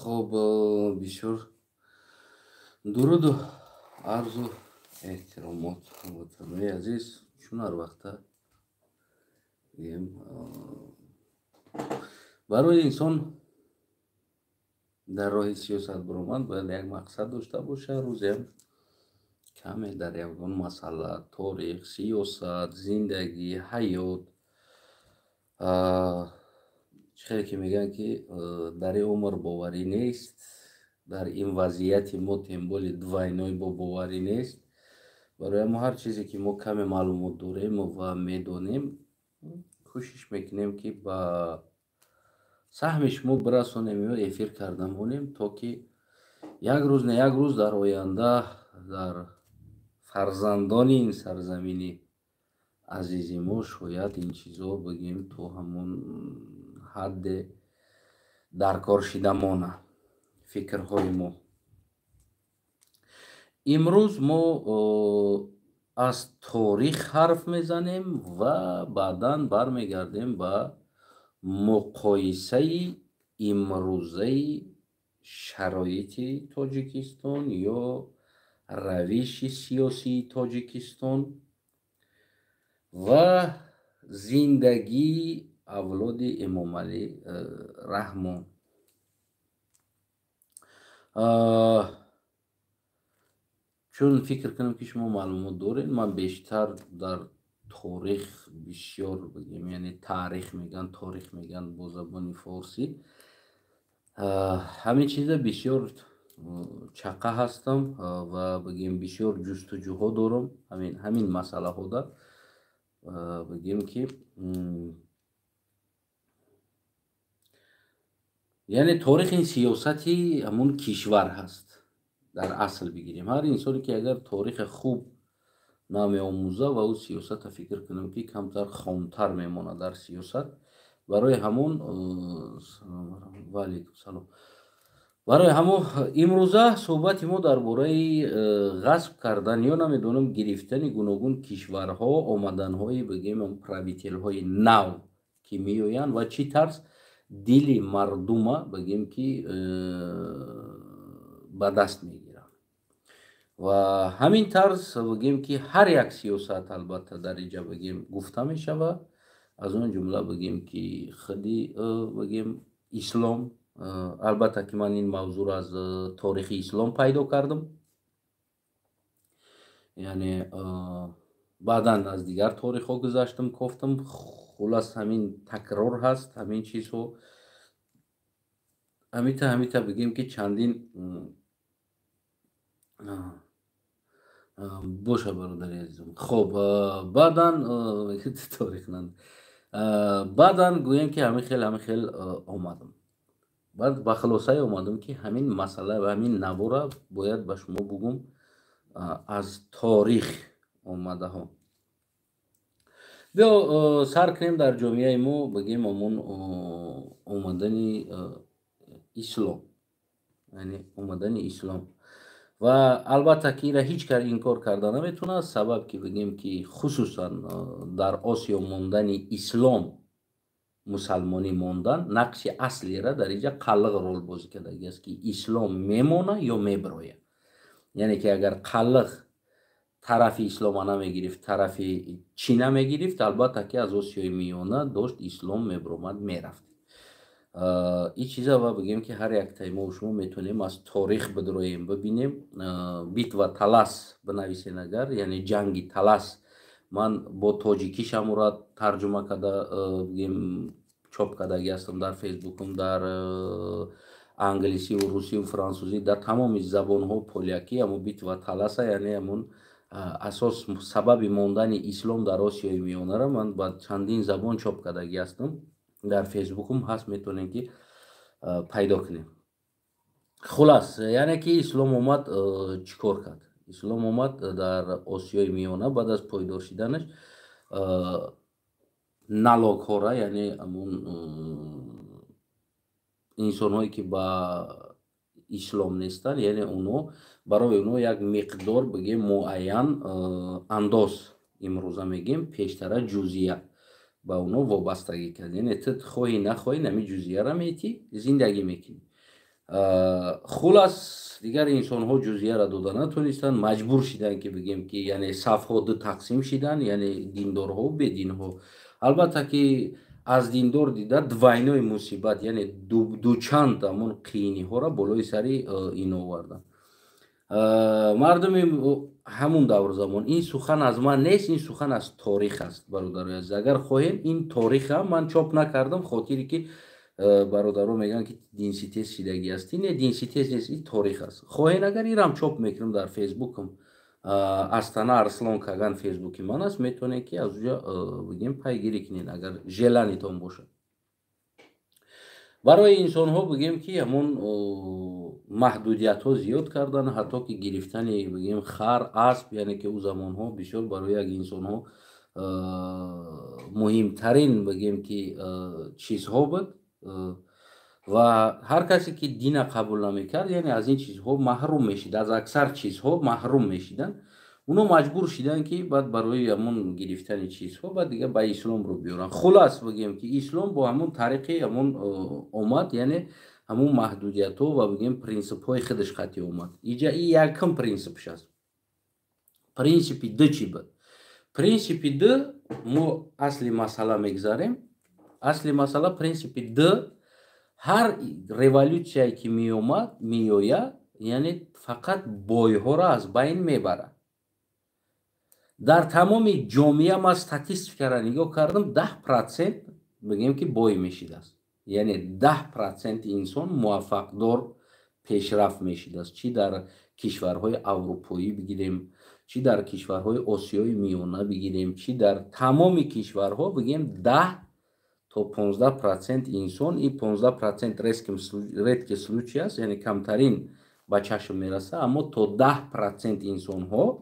Хоб, бисёр дуруду арзу эҳтиромот, ҳамватанои азиз. Чун ҳар вақта барои инсон дар роҳи сиёсат баромад, бояд як мақсад дошта бошад. Рӯзеам каме дар ягон масъала, торих, сиёсат, зиндагӣ, ҳаёт, чӣ хеле ки мегӯянд, ки дар ин умр боварӣ нест, дар ин вазъияти мо темболи двойной бо боварӣ нест. Барои мо ҳар чизе ки мо каме маълумот дорем ва медонем, кӯшиш мекунем, ки ба саҳми шумо бирасонем ё эфир карда монем, то ки як рӯз не як рӯз дар оянда дар фарзандони ин сарзамини азизи мо шояд ин чизо, бигем, то ҳамон ҳадде даркор шида мона фикрҳои мо. Имрӯз мо аз торих ҳарф мезанем ва баъдан бармегардем ба муқоисаи имрӯзаи шароити Тоҷикистон ё равиши сиёсии Тоҷикистон ва зиндагии авлоди Эмомалӣ Раҳмон. Чун фикр кунам, ки шумо маълумот доред, ман бештар дар торих бисёр, бигем, яъне таърих мегӯянд, торих мегӯянд бо забони форсӣ, ҳамин чиза бисёр чақа ҳастам ва, бигем, бисёр ҷустуҷӯҳо дорам ҳамин масъалаҳода. Бигем, ки яъне торих ин сиёсати ҳамун кишвар ҳаст. Дар асл бигирем, ҳар инсоне ки агар торихи хуб намеомӯза, ва ӯ сиёсата, фикр кунам, ки камтар хомтар мемонад дар сиёсат. Барои ҳамон, ва алайкум салом, барои ҳамон имрӯза суҳбати мо дар бораи ғасб кардан ё, намедонам, гирифтани гуногун кишварҳо, омаданҳои, бигем, правителҳои нав, ки меоянд ва чӣ тарз дили мардума, бигем, ки ба даст мегиранд. Ва ҳамин тарз, бигем, ки ҳар як сиёсат албатта дар инҷа, бигем, гуфта мешавад, аз он ҷумла, бигем, ки худи, бигем, ислом. Албатта ки ман ин мавзӯъро аз торихи ислом пайдо кардам, яъне баъдан аз дигар торихҳо гузаштам, кофтам. Хулас, ҳамин такрор ҳаст, ҳамин чизҳо ҳамита, бигем, ки чандин боша. Бародари азизам, хоб, баъдан торих, баъдан гӯем, ки ҳамин хел омадам, баъд ба хулосае омадам, ки ҳамин масъала ва ҳамин навора бояд ба шумо бугум аз торих омадаҳо. Биё сар кунем дар ҷомеаи мо, бигем, ҳамон омадани ислом, яъне омадани ислом. Ва албатта ки инра ҳеҷ кас инкор карда наметавонад, сабаб ки, бигем, ки хусусан дар Осиё мондани ислом, мусалмонӣ мондан, нақши аслира дар инҷа қаллиқ рол бозӣ кардагӣ аст, ки ислом мемона ё мебирояд. Яъне ки агар қаллиқ тарафи ислома намегирифт, тарафи чина мегирифт, албатта ки аз Осиёи Миёна дошт ислом мебиромад, мерафт ин чиза. Ва бигем, ки ҳар яктаи мо шумо метавонем аз торих бидроем, бибинем. «Битва Талас» бинависен агар, яъне ҷанги Талас, ман бо тоҷикиш ҳамура тарҷума карда, бигем, чоп кардагӣ ҳастам дар Фейсбукум, дар англисиву русиву франсузӣ, дар тамоми забонҳо, полякӣ. Ҳамун «Битва Таласа», яъне ҳамун асос сабаби мондани ислом дар Осиёи Миёнара ман ба чандин забон чоп кардагӣ ҳастам, дар Фейсбукум ҳаст, метавонем, ки пайдо кунем. Хулас, яъне ки ислом омад, чӣ кор кард? Ислом омад дар Осиёи Миёна, баъд аз пойдор шиданаш налогҳора, яъне ҳамун инсонҳое ки ба ислом нестанд, яъне онҳо, барои онҳо як миқдор, бигем, муайян андоз, имрӯза мегем, пештара ҷузия, ба онҳо вобастагӣ кард. Яъне ту хоҳӣ нахоҳӣ, нами ҷузияра метӣ, зиндагӣ мекунӣ. Хулас, дигар инсонҳо ҷузияро дода натонистанд, маҷбур шиданд, ки бигем, ки яъне сафҳо ду тақсим шиданд, яъне диндорҳо, бединҳо. Албатта ки аз диндор дида двойной мусибат, яъне дучанд ҳамон қииниҳоро болои сари ин оварданд мардуми ҳамун давру замон. Ин сухан аз ман нест, ин сухан аз торих аст, бародарои азиз. Агар хоҳем, ин ториха ман чоп накардам, хотире ки бародаро мегӯянд, ки динситез шидагӣ аст. Не, динситез нест, ин торих аст. Хоҳен агар, ирам чоп мекунам дар Фейсбукам. Астана Арслон Каган Фейсбуки ман аст, метавонед, ки аз уҷа, бигем, пайгирӣ кунед, агар желание тон бошад. Барои инсонҳо, бигем, ки ҳамон маҳдудиятҳо зиёд карданд, ҳатто ки гирифтани, бигем, хар, асп, яъне ки ӯ замонҳо бисёр барои як инсонҳо муҳимтарин, бигем, ки чизҳо буд. Ва ҳар касе ки дина қабул намекард, яъне аз ин чизҳо маҳрум мешид, аз аксар чизҳо маҳрум мешиданд. Оно маҷбур шиданд, ки баъд барои ҳамон гирифтани чизҳо баъд дигар ба ислом рӯ биёранд. Хулас, бигем, ки ислом бо ҳамон тариқи ҳамон омад, яъне ҳамон маҳдудиятҳо ва, бигем, принсипҳои худаш қатъи омад. Иҷа и якум принсипш аст. Принсипи д чӣ буд? Принсипи д, мо асли масъала мегзарем. Асли масъала, принсипи д: ҳар революсияе ки меомад, меояд, яъне фақат бойҳоро аз байн мебарад. Дар тамоми ҷомеа ман статистикаро нигоҳ кардам, 10%, бигем, ки бой мешидааст, яъне 10% инсон муваффақдор, пешрафт мешидааст. Чӣ дар кишварҳои аврупоӣ бигирем, чӣ дар кишварҳои Осиёи Миёна бигирем, чӣ дар тамоми кишварҳо, бигем, 10 то 15% инсон. Ин 15% редкий случай аст, яъне камтарин ба чашм мераса, аммо то 10% инсонҳо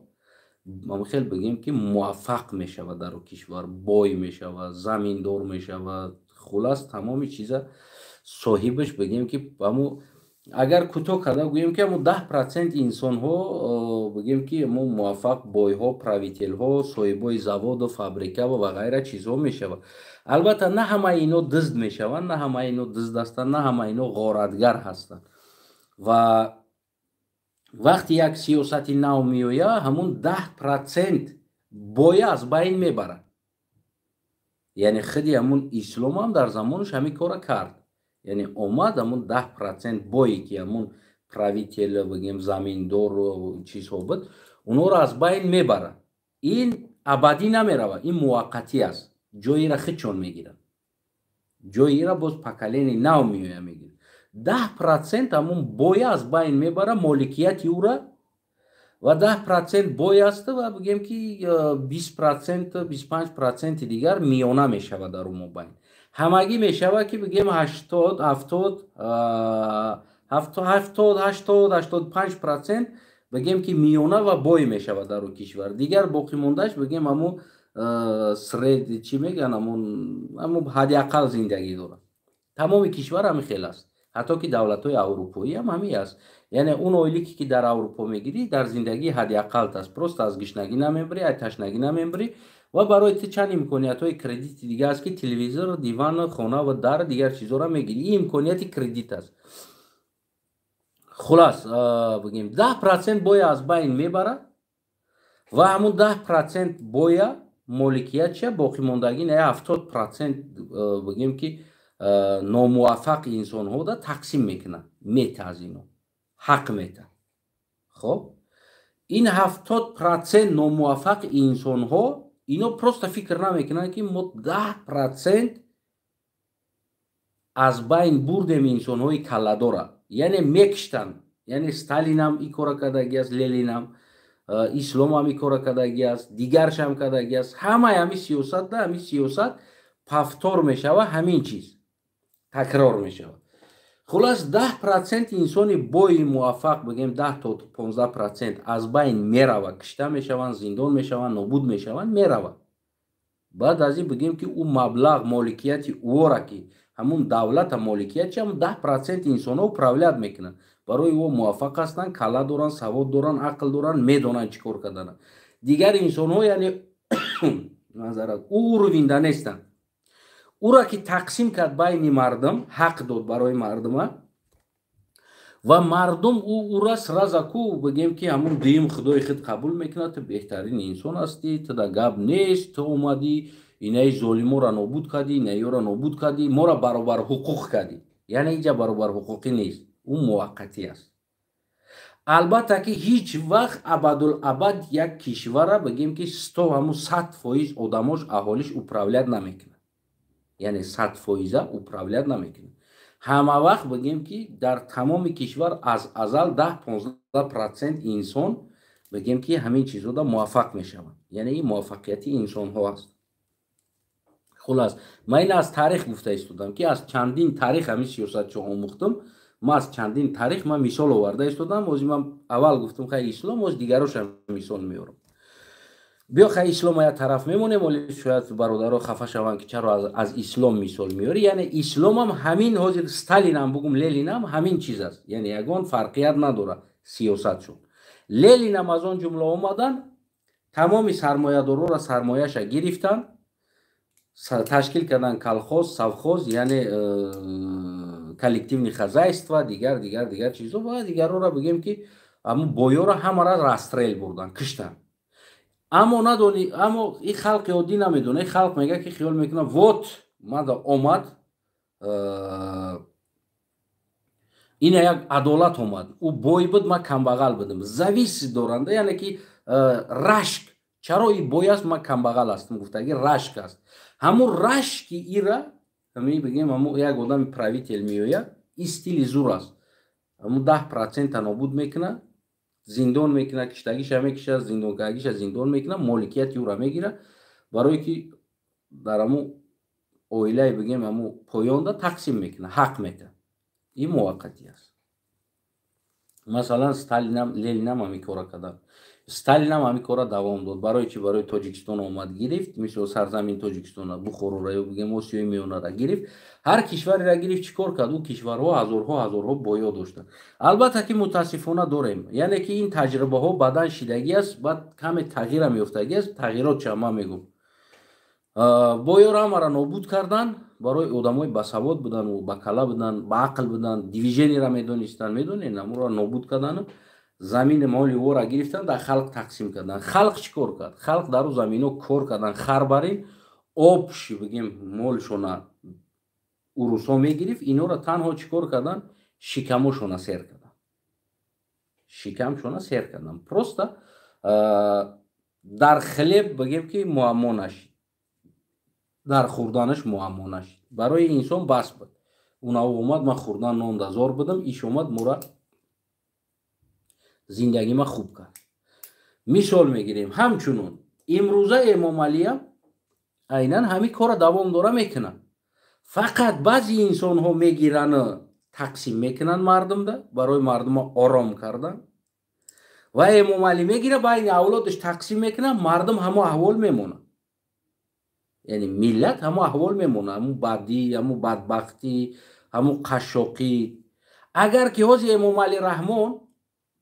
хел, бигем, ки муваффақ мешавад дар кишвар, бой мешавад, заминдор мешавад, хулас, тамоми чиза соҳибаш, бигем, ки аму агар кӯтоҳ карда гӯем, ки ҳамо 10% инсонҳо, бигем, ки мо муваффақ, бойҳо, правитель ҳо, соҳибои заводу фабрика ва ғайра чизҳо мешавад. Албатта, на ҳамаи ино дизд мешаванд, на ҳамаи ино дизд ҳастанд, на ҳамаи ино ғоратгар ҳастанд. Ва вақте як сиёсати нав меояд, ҳамун 10% боя аз байн мебарад. Яъне худи ҳамун исломам дар замонаш ҳамин кора кард, яъне омад, ҳамун 10% бое, ки ҳамун правитель, бигем, заминдору чизҳо буд, онҳоро аз байн мебарад. Ин абадӣ намеравад, ин муваққатӣ аст. Ҷоира худшон мегиранд, ҷоира боз поколение нав меоя, мегирад. 10% ҳамун боя аз байн мебара, моликияти ӯра, ва 10% бой аст ва, бигем, ки 20%, 25% дигар миёна мешавад. Дар ӯ мобайн ҳамагӣ мешавад, ки, бигем, 80, 70, 70, 80, 85%, бигем, ки миёна ва бой мешавад дар ӯ кишвар. Дигар боқимондааш, бигем, ҳамун сред чӣ мегӯянд, ҳамун ҳадди ақал зиндагӣ дорад. Тамоми кишвар ҳамин хел аст, ҳатто ки давлатҳои аврупоӣ ҳам ҳамин аст. Яъне он ойлике, ки дар Аврупо мегирӣ, дар зиндагии ҳадди ақалт аст, просто аз гишнагӣ намебарӣ, аз ташнагӣ намебарӣ ва барои ту чанд имкониятҳои кредити дига аст, ки телевизор, диван, хона ва дар дигар чизҳоро мегирӣ. Ин имконияти кредит аст. Хулас, бигем, 10% боя аз байн мебарад ва ҳамун 10% боя моликиятша, боқимондагӣ на 70%, бигем, ки номуваффақ инсонҳода тақсим мекунад, мета, аз ино ҳақ мета. Хоб, ин 70% номуваффақ инсонҳо, ино просто фикр намекунанд, ки мо 10% аз байн бурдем инсонҳои калладора, яъне мекиштанд. Яъне Сталинам ин кора кардаги аст, Ленинам, исломам ин кора кардаги аст, дигаршам кардаги аст. Ҳамаи ҳамин сиёсатда ҳамин сиёсат повтор мешавад, ҳамин чиз такрор мешавад. Хулас, 10% инсони бои муваффақ, бигем, 10 то 15% аз байн меравад, кишта мешаванд, зиндон мешаванд, нобуд мешаванд, меравад. Баъд аз ин, бигем, ки ӯ маблағ, моликияти ӯора, ки ҳамун давлата моликият чи, ҳамун 10% инсонҳо управлять мекунанд. Барои ӯ муваффақ ҳастанд, калла доранд, савод доранд, ақл доранд, медонанд чӣ кор кардананд. Дигар инсонҳо, яъне назарат, ӯ уровень да нестанд. Ӯра ки тақсим кард байни мардум, ҳақ дод барои мардума. Ва мардум ӯра сразу ку бигем, ки ҳамун дуюм худои худ қабул мекунад: ту беҳтарин инсон ҳастӣ, ту да гап нест, ту омадӣ, инаи золиморо нобуд кардӣ, инаёро нобуд кардӣ, моро баробарҳуқуқ кардӣ. Яъне инҷа баробарҳуқуқӣ нест, ӯ муваққатӣ аст. Албатта, ки ҳеҷ вақт абадулабад як кишвара, бигем, ки сто ҳамун 100% одамош, аҳолиш управлять намекунад, яъне 100%-а управлять намекунад. Ҳама вақт, бигем, ки дар тамоми кишвар аз азал 10-15% инсон, бигем, ки ҳамин чизода муваффақ мешаванд, яъне ин муваффақияти инсонҳо аст. Хулас, ман ин аз таърих гуфта истодам, ки аз чандин таърих ҳамин сиёсатчо омӯхтам. Ман аз чандин таърих ман мисол оварда истодам. Ози ман аввал гуфтам, хай, ислом, оз дигарошам мисол меорам. Биё, хай, ислома як тараф мемонем. Оли шояд бародаро хафа шаванд, ки чаро аз ислом мисол меорӣ. Яъне исломам ҳамин, ҳозир Сталинам бугум, Ленинам ҳамин чиз аст, яъне ягон фарқият надорад сиёсатшон. Ленинам аз он ҷумла омадан, тамоми сармоядорора сармояша гирифтан, ташкил кардан колхоз, совхоз, яъне коллективный хозяйство, дигар, дигар, дигар чизо. Ва дигарора, бигем, ки ҳамун боёра ҳамара расстрел бурдан, киштан. Аммо надони, аммо ин халқи оддӣ намедона. Ин халқ мега, ки хиёл мекунад: вот мада омад, ина як адолат омад, ӯ бой буд, ман камбағал будам. Зависть доранда, яъне ки рашк: чаро и бой аст, ман камбағал ҳастам, гуфтаги рашк аст. Ҳамун рашки ира бигем, ҳамун як одами правитель меояд, и стили зур аст, ҳамун 10%-а нобуд мекунад, зиндон мекунад, киштагиша мекиша, зиндонкардагиша зиндон мекунад, моликияти ӯра мегирад, барое ки дар ҳамун оилае, бигем, ҳамун поёнда тақсим мекунад, ҳақ метаҳад. Ин муваққатӣ аст. Масалан, Сталинам, Ленинам ҳамин кора карданд. Сталинам ҳамин кора давом дод. Барои чи? Барои Тоҷикистон омад, гирифт, мисол, сарзамини Тоҷикистона, Бухороро ё, бигем, Осиёи Миёнара гирифт, ҳар кишвареро гирифт. Чӣ кор кард? Ӯ кишварҳо ҳазорҳо, ҳазорҳо боё доштанд. Албатта, ки мутаассифона дорем, яъне ки ин таҷрибаҳо баъдан шидагӣ аст, баъд каме тағйирам ёфтагӣ аст. Тағйирот ча, ман мегӯм: боёро ҳамаро нобуд кардан. Барои одамои басавод будану бакала будан, баақл будан, движение ро медонистанд, медонед, амуро нобуд кардану замини моли ӯро гирифтан, дар халқ тақсим кардан. Халқ чӣ кор кард? Халқ дар ӯ замино кор кардан, харбарин обши, бигем, молшона урусҳо мегирифт. Инҳоро танҳо чӣ кор кардан? Шикамошона сер кардан, шикамшона сер кардан. Просто дар хлеб, бигем, ки муаммо нашид, дар хӯрданаш муаммо нашид. Барои инсон бас буд. Унав омад, ман хӯрдан нон дазор будам, иш омад, мура зиндагима хуб кард. Мисол мегирем, ҳамчунон имрӯза Эмомалиам айнан ҳамин кора давом дора мекунад. Фақат баъзе инсонҳо мегирану тақсим мекунанд мардумда барои мардума ором кардан, ва Эмомалӣ мегира, байни авлодаш тақсим мекунад, мардум ҳамо аҳвол мемонад, яъне миллат ҳамо аҳвол мемонад, ҳамун бадӣ, ҳамун бадбахтӣ, ҳамун қашшоқӣ. Агар ки ҳозир Эмомалӣ Раҳмон,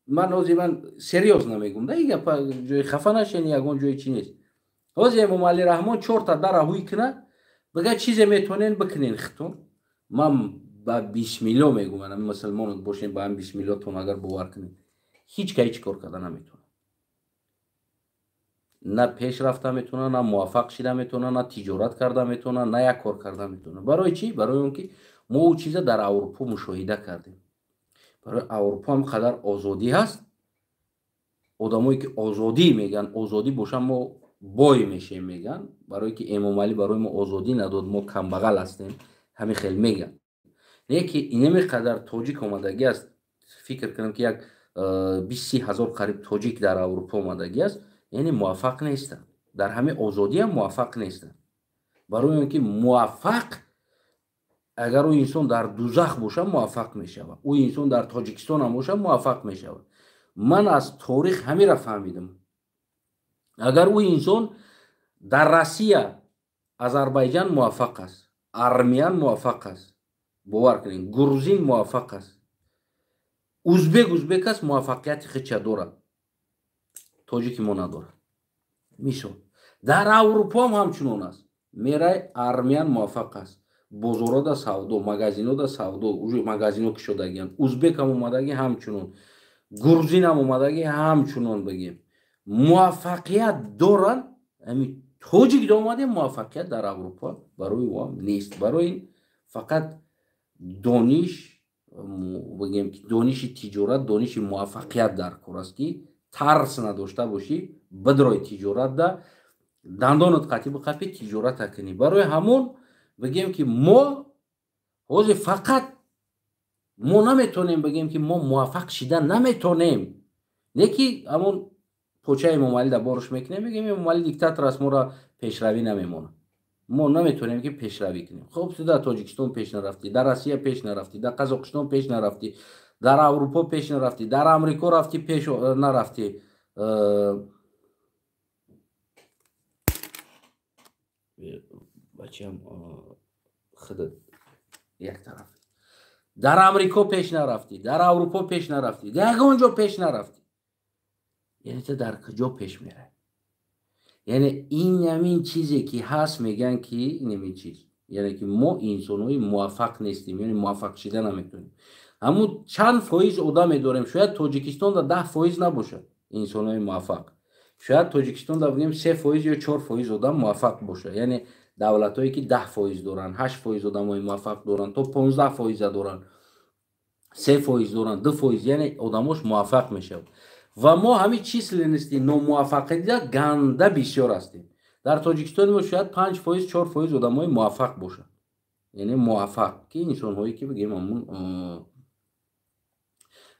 ман ҳозир ман серьёзно мегӯм да, гапа ҷои хафа нашен, ягон ҷои чӣ нест, ҳозир Эмомалӣ Раҳмон чорта дара ҳуй кунад, бигӯяд: чизе метавонен бикунен хитон, ман ба бисмилло мегӯм, мусулмонот бошем, ба ҳам бисмиллотон агар бовар кунед, ҳеҷ ка ҳеҷ кор карда наметавонад, на пеш рафта метавонад, на муваффақ шида метавонад, на тиҷорат карда метавонад, на як кор карда метавонад. Барои чӣ? Барои он ки мо ӯ чиза дар Аврупо мушоҳида кардем. Барои Аврупо ҳам қадар озодӣ ҳаст. Одамое ки озодӣ мегӯянд, озодӣ боша, мо бой мешем, мегӯянд. Барое ки Эмомалӣ барои мо озодӣ надод, мо камбағал ҳастем, ҳамин хел мегӯянд. Не ки инаме қадар тоҷик омадагӣ аст, фикр кунам, ки як 20-30 ҳазор қариб тоҷик дар Аврупо омадагӣ аст, яъне муваффақ нестанд, дар ҳамин озодиам муваффақ нестанд. Барои он ки муваффақ, агар ӯ инсон дар дузах боша, муваффақ мешавад, ӯ инсон дар Тоҷикистонам боша, муваффақ мешавад. Ман аз торих ҳамира фаҳмидам: агар ӯ инсон дар Россия, Азарбайҷан муваффақ аст, армян муваффақ аст, бовар кунед, грузин муваффақ аст, узбек узбек аст, муваффақияти худша дорад, тоҷики мо надорад. Мисол, дар Аврупоам ҳамчунон аст. Мерай, армян муваффақ аст. Бозорода савдо, магазинода савдо, уже магазино кушодагианд. Узбекам омадаги ҳамчунон, грузинам омадаги ҳамчунон, бигем, муваффақият доранд. Ами тоҷик омадем, муваффақият дар Аврупо барои ӯам нест. Барои ин фақат дониш, бигем ки дониши тиҷорат, дониши муваффақият дар кор аст, ки тарс надошта бошӣ, бидрои тиҷоратда, дандонат қатӣ биқапӣ, тиҷората кунӣ. Барои ҳамон бигем ки мо ҳозир фақат мо наметонем, бигем ки мо муваффақ шида наметонем, не ки ҳамон почаи Эмомалӣ да борш мекунем, мегем Эмомалӣ диктатор аст, моро пешравӣ намемонад, мо наметонем ки пешравӣ кунем. Хуб, ту дар Тоҷикистон пеш нарафтӣ, дар Россия пеш нарафтӣ, дар Қазоқистон пеш нарафтӣ, дар Аврупо пеш нарафтӣ, дар Амрико рафтӣ, пеш нарафтӣ. Бачам худ як тараф, дар Амрико пеш нарафтӣ, дар Аврупо пеш нарафтӣ, ягон ҷо пеш нарафтӣ, яъне ту дар куҷо пеш меравӣ? Яъне ин ҳамин чизе ки ҳаст, мегӯянд ки ин ҳамин чиз, яъне ки мо инсонҳои муваффақ нестем, яъне муваффақ шида наметонем. Ҳамун чанд фоиз одаме дорем, шояд Тоҷикистонда 10% набошад инсонҳои муваффақ, шояд Тоҷикистонда бигӯем 3% ё 4% одам муваффақ бошад. Яъне давлатҳое ки 10% доранд, 8% одамои муваффақ доранд, то 15 фоиза доранд, 3% доранд, 2%, яъне одамош муваффақ мешавад. Ва мо ҳамин численности номуваффақият ганда бисёр ҳастем. Дар Тоҷикистони мо шояд 5%, 4% одамои муваффақ бошад, яъне муваффақ ки инсонҳое ки бигем ҳамун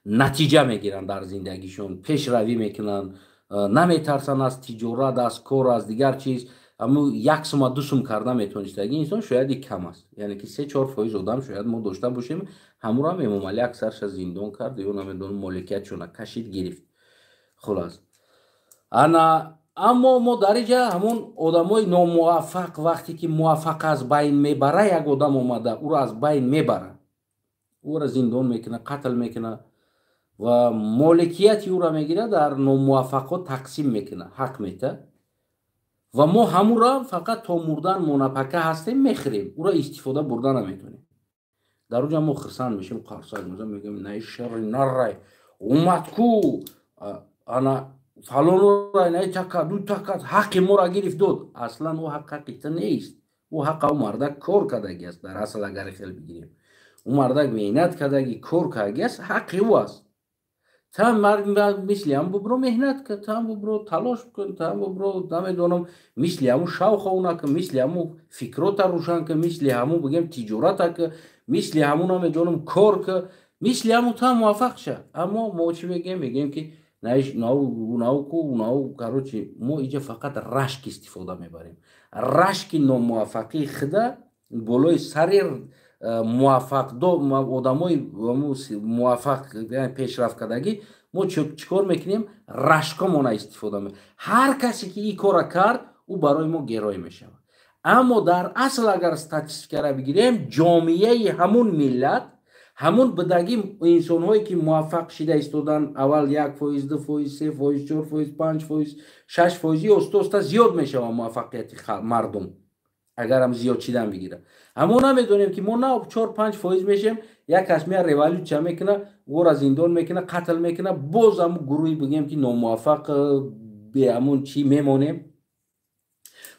натиҷа мегиранд дар зиндагишон, пешравӣ мекунанд, наметарсанд аз тиҷорат, аз кор, аз дигар чиз. Ҳамун як сума, ду сум карда метонистаги инсон шояд и кам аст, яъне ки 3-4% одам шояд мо дошта бошем. Ҳамурам Эмомалӣ аксарша зиндон кард ё намедонам, моликиятшона кашид, гирифт. Хулас, ана аммо мо дар инҷа ҳамун одамои номуваффақ, вақте ки муваффақ аз байн мебара, як одам омада ӯро аз байн мебара, ӯро зиндон мекунад, қатл мекунад ва моликияти ӯро мегирад, дар номуваффақот тақсим мекунад, ҳақ мета. Ва мо ҳамуро фақат то мурдан монапака ҳастем, мехӯрем, ӯро истифода бурда наметонем. Дар уҷа мо хирсанд мешем, қарсак мезанем, мегӯем: «Наи шарри наррай омад ку, ана фалонро наи така ду така ҳаққи моро гирифт, дод». Аслан ӯ ҳақ ҳаққи ту нест, ӯ ҳаққа ӯ мардак кор кардаги аст. Дар асл агар хел бигирем, ӯ мардак меҳнат кардаги, кор кардаги аст, ҳаққи ӯ аст. Та мисли ҳам бубро меҳнат кун, та бубро талош кун, та бубро, намедонам, мисли ҳамун шавховна кун, мисли ҳамун фикрота рӯшан кун, мисли ҳамун, бигем, тиҷората кун, мисли ҳамун, намедонам, кор кун, мисли ҳамун та муваффақ ша. Аммо мо чӣ мегӯем? Мегӯем ки науку нау. Короче, мо иҷа фақат рашк истифода мебарем, рашки номуваффақии худа болои сари муваффақ одамои муваффақ, пешрафт кардагӣ. Мо чӣ кор мекунем? Рашкомона истифода мебарем. Ҳар касе ки ин кора кард, ӯ барои мо герой мешавад. Аммо дар асл агар статистикаро бигирем, ҷомеаи ҳамун миллат, ҳамун будагӣ инсонҳое ки муваффақ шида истодан, аввал 1%, 2%, 3%, 4%, 5%, 6%, оста оста зиёд мешавад муваффақияти мардум, агарам зиёд шидан бигирад. Аммо намедонем ки мо на 4-5% мешем, як кас мея, революция мекуна, ӯро зиндон мекуна, қатл мекуна, боз ҳамун гурӯҳи, бигем ки номуваффақ, беҳамун чӣ мемонем.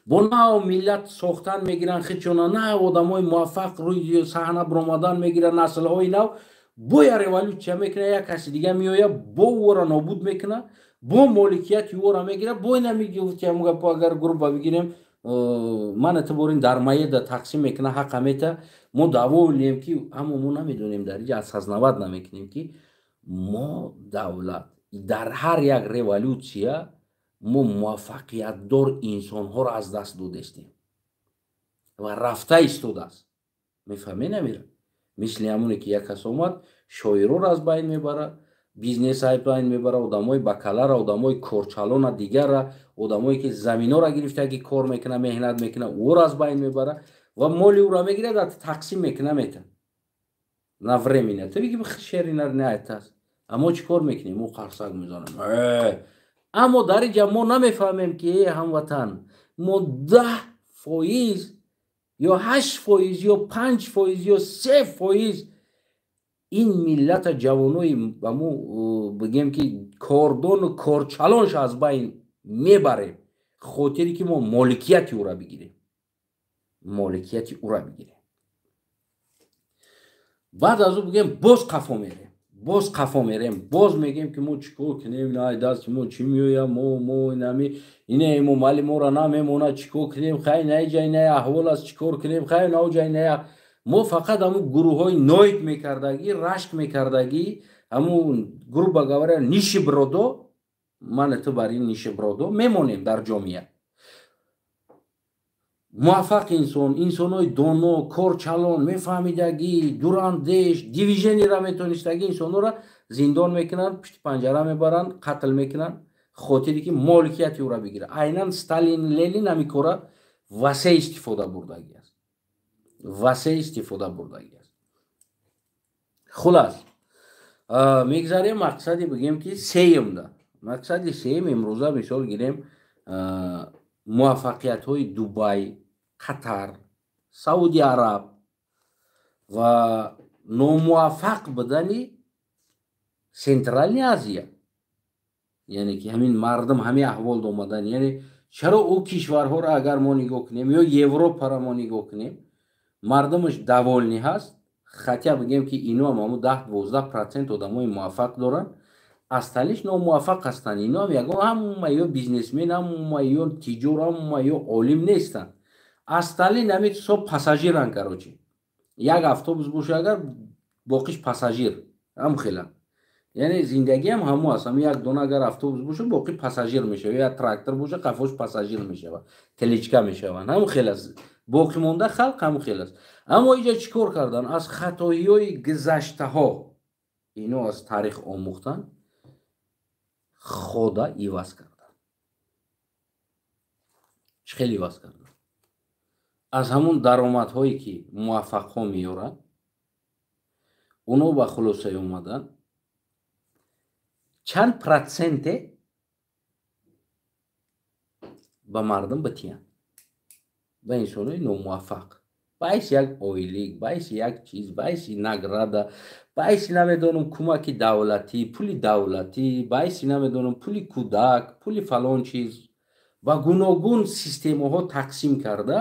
Бо нав миллат сохтан мегиранд хичона, нав одамои муваффақ рӯи саҳна баромадан мегиранд, наслҳои нав, боя революция мекуна, як каси дига меоя, бо ӯро нобуд мекуна, бо моликияти ӯро мегирад. Бо ина мегуфтиам гапо, агар группа бигирем, ман эътиборин дар маеда тақсим мекуна, ҳақа мета, мо даъво ки, аммо мо намедонем, дар инҷа осознавать намекунем, ки мо давлат дар ҳар як революция мо муваффақиятдор инсонҳоро аз даст додестем ва рафта истодааст. Мефаҳме, намира, мисли ҳамоне ки як кас омад, шоироро аз байн мебарад, бизнес аз байн мебарад, одамои бакалара, одамои корчалона, дигара, одамое ки заминора гирифтаги, кор мекуна, меҳнат мекуна, ӯро аз байн мебарад ва моли ӯро мегирад ва тақсим мекуна, мета на временно. Ту биги шери наайтааст. Аммо чӣ кор мекунем? Мо қарсак мезанем, аммо дар инҷа мо намефаҳмем, ки э ҳамватан, мо 10% ё 8% ё 5% ё 3% ин миллата ҷавонои аму бигем ки кордону корчалонш аз байн мебарем, хотире ки мо моликияти ӯра бигирем, моликияти ӯра бигирем. Баъд аз ӯ бигем, боз қафо мерем, боз қафо мерем, боз мегем ки мо чӣ кор кунем, най дасти мо чӣ меояд, мо инами ина Эмомалӣ моро намемонад, чӣ кор кунем, хай наиҷа инаи аҳвол аст, чӣ кор кунем, хай наоҷа иная. Мо фақат ҳамун гурӯҳҳои ноид мекардагӣ, рашк мекардагӣ, ҳамун, грубо говоря, нищебродо, ман ту бар ин нищебродо мемонем дар ҷомеа. Муваффақ инсон, инсонҳои доно, корчалон, мефаҳмидагӣ, дурандеш, движениеро метонистагӣ инсонҳоро зиндон мекунанд, пушти панҷара мебаранд, қатл мекунанд, хотире ки моликияти ӯро бигирад. Айнан Сталин, Ленин ҳамин кора васеъ истифода бурдагӣ аст, васеъ истифода бурдагӣ аст. Хулас, мегзарем мақсади, бигем ки сеюмда. Мақсади сеюм: имрӯза мисол гирем, муваффақиятҳои Дубай, Қатар, Сауди Араб ва номуваффақ будани Центральный Азия, яъне ки ҳамин мардум ҳамин аҳвол омадан. Яъне чаро ӯ кишварҳоро агар мо нигоҳ кунем ё Европаро мо нигоҳ кунем, мардумаш довольный ҳаст, хотя бигем ки иноам ҳаму 10-12% одамои муваффақ доранд, остальныйш номуваффақ ҳастанд. Иноам ягон ҳама ё бизнесмен, ҳама ё тиҷор, ҳама ё олим нестанд. Остальные нами со пассажиран. Короче, як автобус боша агар, боқиш пассажир ҳам хела. Яъне зиндагиам ҳамо аст. Ҳам як дона агар автобус боша, боқӣ пассажир мешава, як трактор боша, қафош пассажир мешава, тележка мешаванд, ҳамон хел аст. Боқимонда халқ ҳамон хел аст. Аммо иҷа чӣ кор кардан? Аз хатоиҳои гузаштаҳо ино аз таърих омӯхтанд, хода иваз кардан. Чӣ хел иваз кардан? Аз ҳамун даромадҳое ки муваффақҳо меёранд, оно ба хулосае омаданд, чанд проценте ба мардум битиянд, ба инсонои номуваффақ, ба ҳайси як ойлик, ба ҳайси як чиз, ба ҳайси награда, ба ҳайси, намедонам, кӯмаки давлатӣ, пули давлатӣ, ба ҳайси, намедонам, пули кӯдак, пули фалон чиз, ба гуногун системаҳо тақсим карда,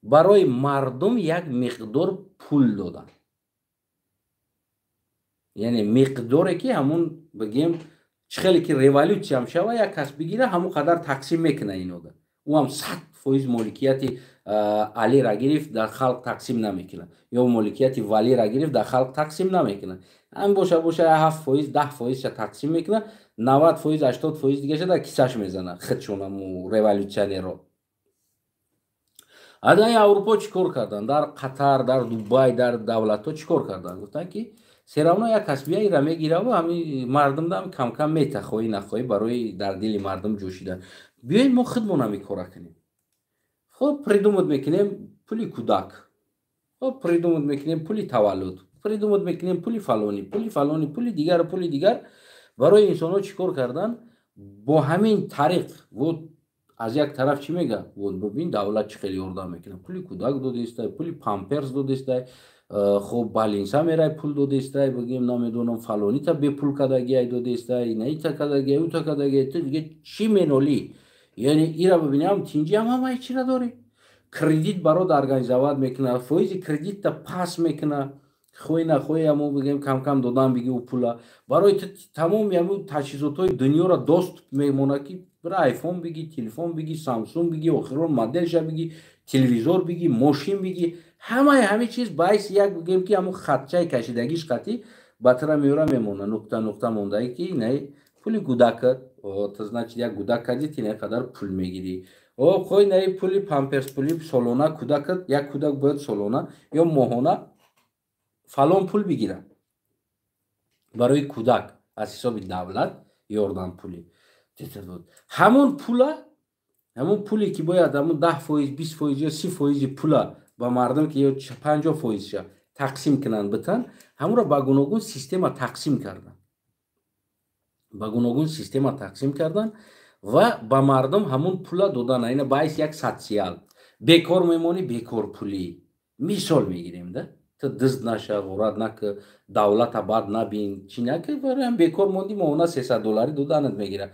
барои мардум як миқдор пул доданд. Яъне миқдоре ки ҳамун, бигем, чӣ хеле ки революсияам шава, як кас бигира, ҳамон қадар тақсим мекуна. Инода ӯ ҳам 100% моликияти Алира гирифт, дар халқ тақсим намекунад, ё моликияти Валира гирифт, дар халқ тақсим намекунад. Ҳам боша боша 7%, 10%-ша тақсим мекунад, 90%, 80% дигаша дар кисаш мезанад худшонаму революционерро. Адаи Аврупо чӣ кор карданд? Дар Қатар, дар Дубай, дар давлатҳо чӣ кор карданд? Гуфтанд ки всё равно як кас бия, ира мегираву ҳами мардумда камкам мета, хоҳӣ нахоҳӣ, барои дар дили мардум ҷӯшидан. Биёед, мо худмон ҳами кора кунем. Хуб, придумать мекунем пули кӯдак, хуб, придумать мекунем пули таваллуд, придумать мекунем пули фалонӣ, пули фалонӣ, пули дигар, пули дигар. Барои инсонҳо чӣ кор карданд бо ҳамин тариқ? Вот аз як тараф чӣ мега? Вот бибин, давлат чӣ хеле ёрдам мекунад: пули кӯдак додистай, пули памперс додистай, хуб, больница мерай, пул додистай, бигем, намедонам, фалонита бепул кардагиай додистай, наита кардагиай, ута кардагиай. Ту диге чӣ менолӣ? Яъне ира бибинам, тинҷиам, ҳамаи чира дорӣ. Кредит барот организовать мекунад, фоизи кредитта пас мекунад, хоҳӣ нахоҳӣ, амо бигем, камкам додан биги. Ӯ пула барои ту тамоми ҳамун таҷҳизотҳои дунёро доступ мемонад, ки бира Айфон биги, телефон биги, Самсунг биги, охирон моделша биги, телевизор биги, мошин биги. Ҳамаи ҳамин чиз ба ҳайси як, бигем ки, ҳамун хатчаи кашидагиш қатӣ ба тира меёра мемонад, нуқта нуқта мондае ки инаи пули кӯдакат, значит, як кӯдак кардӣ, ти инаи қадар пул мегирӣ. Хоҳ инаи пули памперс, пули солона кӯдакат, як кӯдак бояд солона ё моҳона фалон пул бигирад барои кӯдак аз ҳисоби давлат ёрдам пулӣ. Ҳамон пула, ҳамон пуле ки бояд ҳамон 10%, 20% ё 30%-и пула ба мардум ки ё 50%-ша тақсим кунанд, битан, ҳамонро ба гуногун система тақсим карданд, ба гуногун система тақсим карданд ва ба мардум ҳамон пула додан. Ина ба ҳайси як социал, Бекор мемонӣ, бекорпулӣ мисол мегирем да. Ту дизд наша, ғурат нака, давлата бад набин, чӣ нака, бароям бекор мондӣ, моҳона 300 доллари доданат мегира.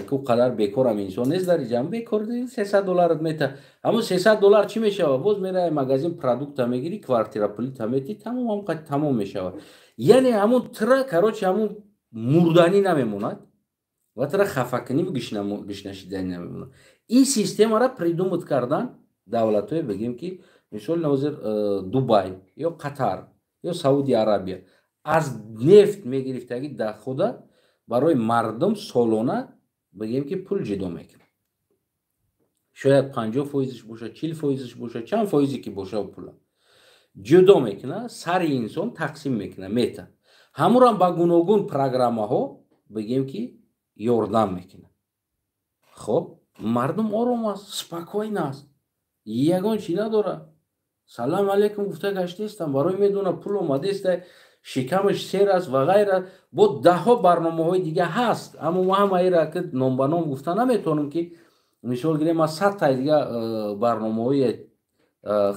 Ку қадар бекорам инсон нест дар иҷа, бекор 300 долларат мета. Ҳамун 300 доллар чӣ мешавад? Боз мераи магазин, продукта мегирӣ, квартира пулита метӣ, тамом, ҳам қад тамом мешавад. Яъне ҳамун тра, короче, ҳамун мурданӣ намемонад ва тра хафакуниву гишнашиданӣ намемонад. Ин системаро придумать кардан давлатҳое, бигем ки мисол ҳозир Дубай ё Қатар ё Сауди Арабия аз нефт мегирифтаги дохода барои мардум солона, бигем ки, пул ҷудо мекунад. Шояд 50 фоизаш боша, 40 фоизаш боша, чанд фоизе ки боша, пула ҷудо мекунад, сари инсон тақсим мекунад, мета. Ҳамурам ба гуногун программаҳо, бигем ки, ёрдам мекунад. Хоб, мардум ором аст, спокойно аст, ягон чӣ надорад. Салам алейкум гуфта гаштаистам, барои медона, пул омадааст, шикамаш сер аст ва ғайра. Бо даҳҳо барномаҳои дига ҳаст, аммо ма ҳамаира ки ном ба ном гуфта наметавонам, ки мисол гирем, ма садтаи дига барномаҳои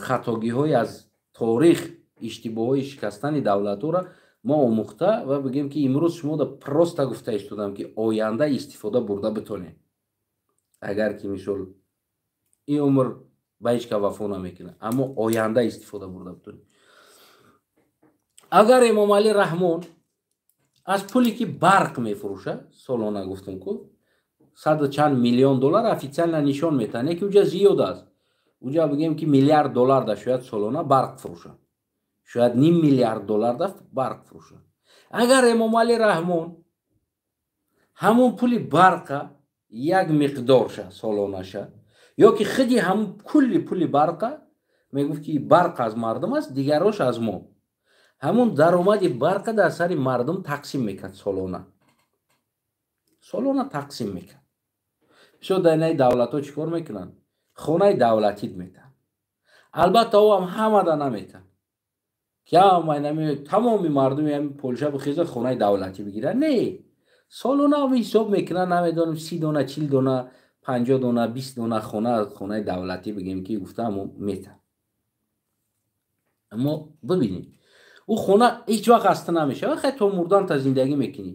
хатогиҳои аз торих, иштибоҳои шикастани давлатҳоро мо омӯхта ва бигем ки имрӯз шумо да просто гуфта истодам, ки оянда истифода бурда битонем. Агар ки мисол ин умр ба ҳеҷ ка вафо намекунад, аммо оянда истифода бурда битонем. Агар Эмомалӣ Раҳмон аз пуле ки барқ мефурӯшад солона, гуфтам ку, саду чанд миллион доллар официально нишон метаҳад, не ки уҷа зиёд аст. Уҷа бигем ки миллиард доллар да шояд солона барқ фурӯшад, шояд ним миллиард доллар да барқ фурӯшад. Агар Эмомалӣ Раҳмон ҳамон пули барқа як миқдорша солонаша ё ки худи ҳамон кулли пули барқа мегуфт, ки барқ аз мардум аст, дигарош аз мо, ҳамон даромади барқа дар сари мардум тақсим мекард, солона солона тақсим мекард. Бисёр дар инаи давлатҳо чӣ кор мекунанд? Хонаи давлатит метаҳанд. Албатта, ӯ ҳам ҳамада наметаҳанд, ки тамоми мардуми ҳами Полша бихеза, хонаи давлатӣ бигирад. Не, солона ҳисоб мекунанд, намедонам, 30 дона, 40 дона, 50 дона, 20 дона хона, хонаи давлатӣ, бигем ки, гуфта, ҳамо метаҳанд. Аммо бибинед, ӯ хона ҳеҷ вақт аста намешавад. Хай, то мурдан та зиндагӣ мекунӣ.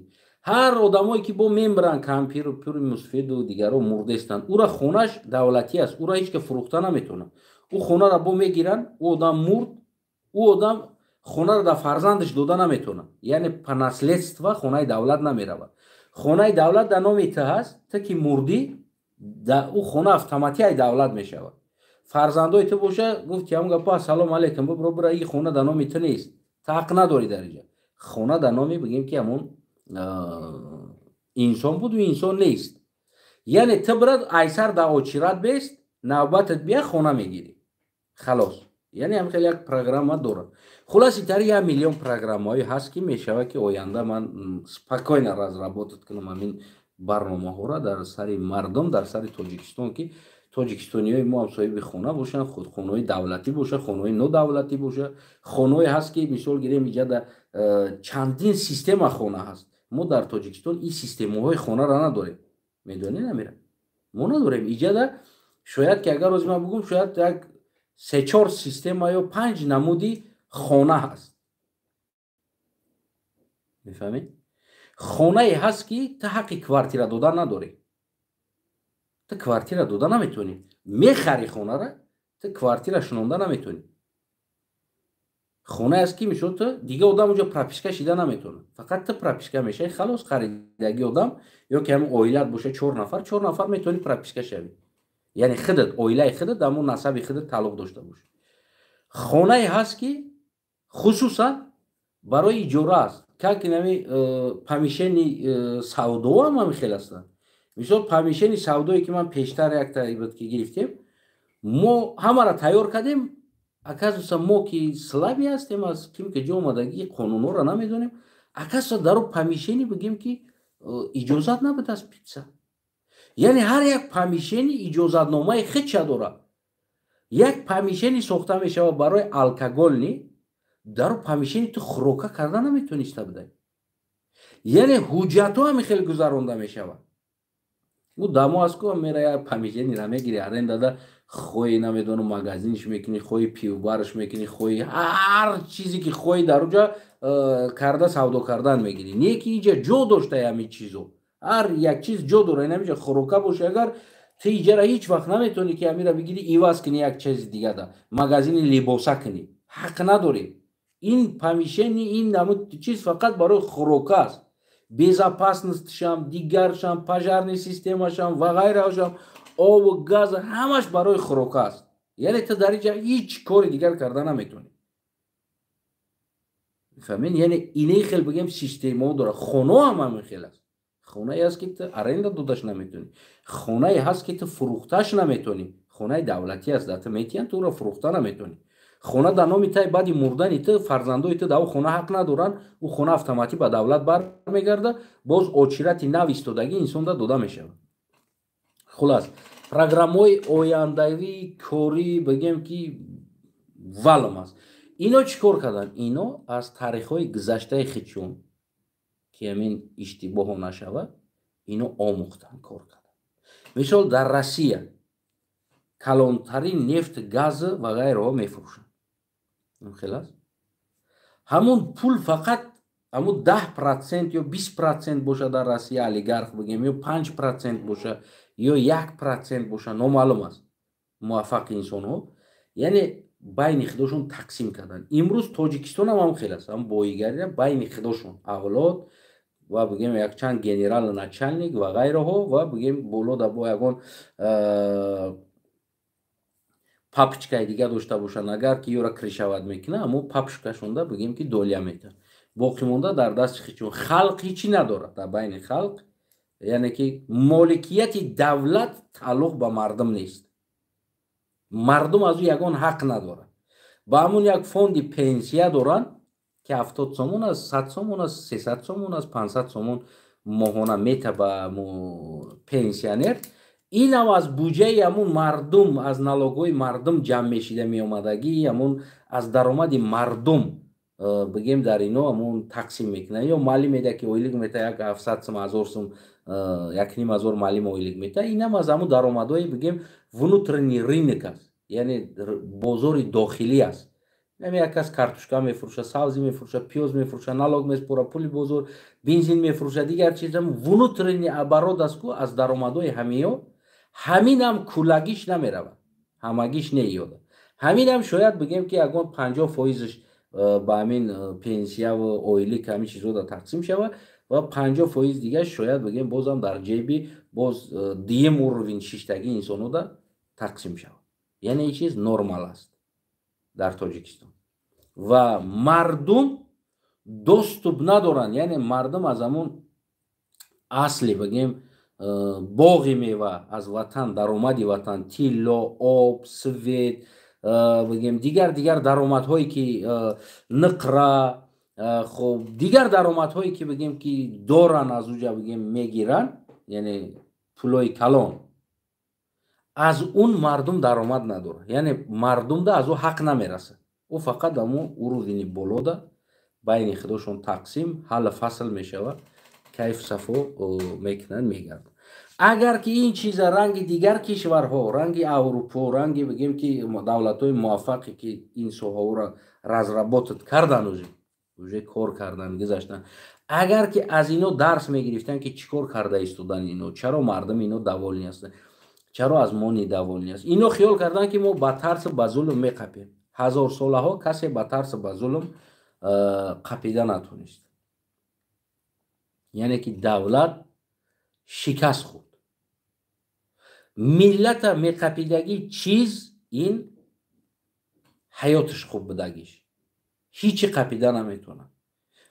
Ҳар одамое ки бо мембран, кампиру пири мусфеду дигарро мурдестанд, ӯра хонаш давлатӣ аст, ӯра ҳеҷ ка фурӯхта наметавонад. Ӯ хонаро бо мегиранд, ӯ одам мурд, ӯ одам хонаро дар фарзандаш дода наметавонад, яъне по наследство хонаи давлат намеравад. Хонаи давлат дар номи ту ҳаст, ту ки мурдӣ, ӯ хона автоматияи давлат мешавад. Фарзандои ту боша, гуфти ҳамн гапа: «Ассалому алайкум, бибро, бира, и хона дар номи ту нест, ту ҳақ надорӣ дар инҷа». Хона дар номи, бигем ки, ҳамон инсон буд, ӯ инсон нест. Яъне ту бирад айсар дар очередь бест, навбатат бия, хона мегирӣ, халос. Яъне ҳам хеле як программа дорад. Хулоси тари як миллион программаҳое ҳаст, ки мешавад, ки оянда ман спокойно разработать кунам ҳамин барномаҳоро дар сари мардум, дар сари Тоҷикистон, ки тоҷикистониҳои мо ҳам соҳиби хона бошанд, худ хонаҳои давлатӣ боша, хонаҳои нодавлатӣ боша. Хонаҳое ҳаст, ки мисол гирем, иҷада чандин система хона ҳаст. Мо дар Тоҷикистон ин системаҳои хонаро надорем, медонӣ, намира, мо надорем. Иҷада шояд ки агар рози ман бигӯм, шояд як се-чор система ё панҷ намуди хона ҳаст, мефаҳмед? Хонае ҳаст, ки ту ҳаққи квартира додан надорӣ, ту квартира дода наметавонӣ. Мехарӣ хонара, ту квартира шунонда наметавонӣ. Хонае аст, ки мисол ту дига одам уҷо прописка шида наметавонад, фақат ту прописка мешавӣ, халос. Харидаги одам ё ки ҳамин оилат боша, чор нафар, чор нафар метавонӣ прописка шавӣ, яъне худат, оилаи худат, ҳамон насаби худат тааллуқ дошта бошӣ. Хонае ҳаст, ки хусусан барои иҷора аст, как инами помещение савдо ҳам ҳамин хел ҳастанд. Мисол, помещение савдое, ки ман пештар якта буд, ки гирифтем, мо ҳамаро тайёр кардем. Оказывается, мо ки слабый ҳастем, аз ким ки ҷо омадагӣ, қонунҳоро намедонем. Оказывается, дар о помещение, бигем ки, иҷозат набудааст пицца. Яъне ҳар як помещение иҷозатномаи худша дорад. Як помещение сохта мешавад барои алкогольный, дар о помещение ту хӯрока карда наметониста будай. Яъне ҳуҷҷатҳо ҳами хеле гузаронда мешавад. Ӯ дамо аст ку, мера як помещениеро мегири арендада. Хоҳӣ, намедонам, магазинш мекунӣ, хоҳӣ пивбарш мекунӣ, хоҳӣ ҳар чизе ки хоҳӣ, дар уҷа карда савдо кардан мегирӣ. Не ки иҷа ҷо дошта ҳамин чизо, ҳар як чиз ҷо дора. Инамиҷа хӯрока боша, агар ту иҷара ҳеҷ вақт наметавонӣ, ки ҳамира бигирӣ, иваз кунӣ, як чизи дигада, магазини либоса кунӣ, ҳақ надорӣ. Ин помещение, ин чиз фақат барои хӯрока аст. Безопасностьшам, дигаршам, пожарный системашам ва ғайраашам, обу газ, ҳамаш барои хӯрока аст. Яъне ту дар инҷа ҳеҷ кори дигар карда наметавонӣ, фаҳмед? Яъне инаи хел, бигем, системао дорад. Хонао ҳам ҳамин хел аст. Хонае ҳаст, ки ту аренда додаш наметавонӣ, хонае ҳаст, ки ту фурӯхташ наметавонӣ. Хонаи давлатӣ аст, дар ту метиҳанд, ту ӯро фурӯхта наметавонӣ. Хона дар номи тай, баъди мурдани ту фарзандои ту дар ӯ хона ҳақ надоранд. Ӯ хона автоматӣ ба давлат бармегарда, боз очирати нав истодагӣ инсонда дода мешавад. Хулас, программаҳои ояндавии корӣ, бигем, ки валм аст. Ино чӣ кор карданд? Ино аз таърихҳои гузаштаи худшон, ки ҳамин иштибоҳо нашавад, ино омӯхтанд, кор карданд. Мисол, дар Россия калонтарин нефт, газ ва ғайраҳо мефурӯшанд. Хел аст, ҳамун пул фақат ҳамун 10% ё 20% боша дар Россия олигарх, бигем, ё 5% боша, ё 1% боша, номаълум аст, муваффақи инсонҳо, яъне байни худошон тақсим карданд. Имрӯз Тоҷикистон ҳам ҳам хел аст, ҳам боигария байни худошон, авлод ва, бигем, якчанд генерал, начальник ва ғайраҳо, ва, бигем, боло да бо ягон папочкаи дига дошта бошанд, агар ки ёра крышовать мекуна, аммо папочкашонда, бигем, ки доля метавад, боқӣ монда дар дасти хичон. Халқ ҳичӣ надорад дар байни халқ. Яъне ки моликияти давлат тааллуқ ба мардум нест, мардум аз ӯ ягон ҳақ надорад. Ба ҳамун як фонди пенсия доранд, ки 70 сомон аст, 100 сомон аст, 300 сомон аст, 500 сомон моҳона мета ба пенсионер. Инам аз буҷаи ҳамун мардум, аз налогҳои мардум ҷамъ мешида меомадагӣ, ҳамун аз даромади мардум, бигем, дар ино ҳамун тақсим мекунанд. Ё маълим медиҳад, ки ойлик мета, як 700 сум, 1000 сум, 1500 маълим ойлик мета. Инам аз ҳамун даромадҳои, бигем, внутренний рынок аст, яъне бозори дохилӣ аст. Ами як кас картошка мефурӯша, сабзӣ мефурӯша, пиёз мефурӯша, налог меспора, пули бозор, бензин мефурӯша, дигар чиз, внутренний оборот аст ку, аз даромадҳои ҳамиё. Ҳаминам куллагиш намеравад, ҳамагиш неёда. Ҳаминам шояд, бигем, ки ягон 50 фоизаш ба ҳамин пенсияву ойлик, ҳамин чизҳода тақсим шавад ва 50% дигар шояд, бигем, бозам дар ҷеби боз дуюм уровень шиштагӣ инсонҳода тақсим шавад. Яъне ин чиз нормал аст дар Тоҷикистон ва мардум доступ надоранд. Яъне мардум аз ҳамун асли, бигем, боғи мева аз ватан, даромади ватан, тилло, об, свет, бигем, дигар дигар даромадҳое ки, нуқра, хоб, дигар даромадҳое ки, бигем, ки доранд, аз уҷа, бигем, мегиранд, яъне пулои калон, аз он мардум даромад надорад. Яъне мардумда аз ӯ ҳақ намерасад. Ӯ фақат ҳамун уровени болода байни худошон тақсим, ҳаллу фасл мешавад, кайфу сафо мекунанд, мегарданд. Агар ки ин чиза ранги дигар кишварҳо, ранги Аврупо, ранги, бигем, ки давлатҳои муваффақе, ки ин соҳаҳоро разработать кардан, уже кор кардан гузаштан, агар ки аз ино дарс мегирифтан, ки чӣ кор карда истодан ино, чаро мардуми ино довольный ҳастанд, чаро аз мо недовольный аст? Ино хиёл карданд, ки мо ба тарсу ба зулм меқапем. Ҳазорсолаҳо касе ба тарсу ба зулм қапида натонист. Яъне ки давлат шикаст хӯрд. Миллата меқапидагӣ чиз ин ҳаёташ хуб будагиш, ҳичи қапида наметавонад.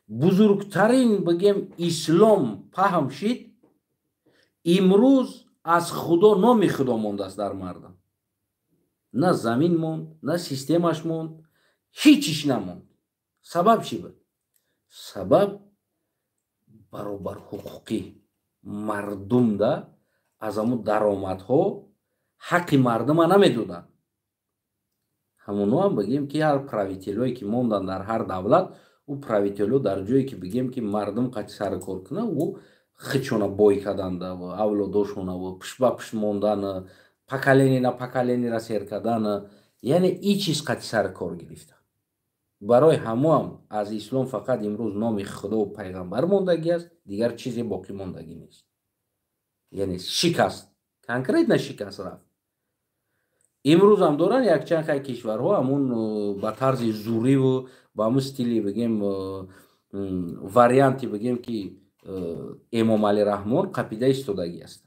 Бузургтарин, бигем, ислом паҳм шид. Имрӯз аз Худо номи Худо мондааст дар мардам. На замин монд, на системаш монд, ҳичиш намонд. Сабаб чӣ буд? Сабаб баробарҳуқуқӣ. Мардумда аз ҳамун даромадҳо ҳаққи мардума намедоданд. Ҳамоноам, бигем, ки ҳар правителое ки монданд дар ҳар давлат, ӯ правитело дар ҷое ки, бигем, ки мардум қати сари кор кунад, ӯ хичона бой карданда, авлодошонаву пушт ба пушт мондан. Поколение на поколениеро сер кардан, яъне и чиз қати сар кор гирифта. Барои ҳамоам аз ислом фақат имрӯз номи Худову пайғамбар мондагӣ аст, дигар чизе боқӣ мондагӣ нест. Яъне шикаст, конкретно шикаст рафт. Имрӯзам доранд якчанд хай кишварҳо ҳамун ба тарзи зуриву ба ҳамун стили, бигем, варианти, бигем, ки Эмомалӣ Раҳмон қапида истодагӣ аст.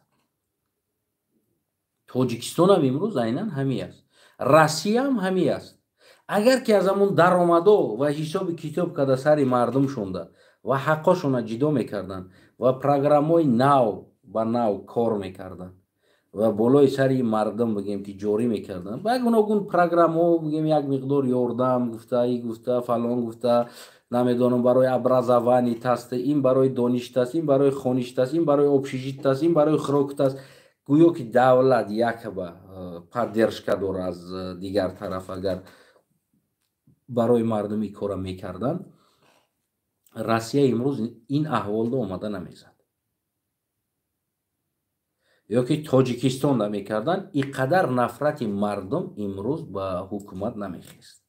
Тоҷикистонам имрӯз айнан ҳамин аст, Россияам ҳамин аст. Агар ки аз ҳамун даромадо ва ҳисоби китоб карда, сари мардум шонда ва ҳаққошона ҷидо мекарданд ва программаҳои нав ба нав кор мекарданд ва болои сари мардум, бигем, ки ҷорӣ мекарданд ба гуногун программаҳо, бигем, як миқдор ёрдам гуфта, и гуфта, фалон гуфта, намедонам, барои образование таст, ин барои дониш таст, ин барои хониш таст, ин барои общежит аст, ин барои хӯрок таст. Гӯё ки давлат якба поддержка дора аз дигар тараф. Агар барои мардум ин кора мекарданд, Россия имрӯз ин аҳволда омада намезад. Ё ки Тоҷикистонда мекарданд, ин қадар нафрати мардум имрӯз ба ҳукумат намехест.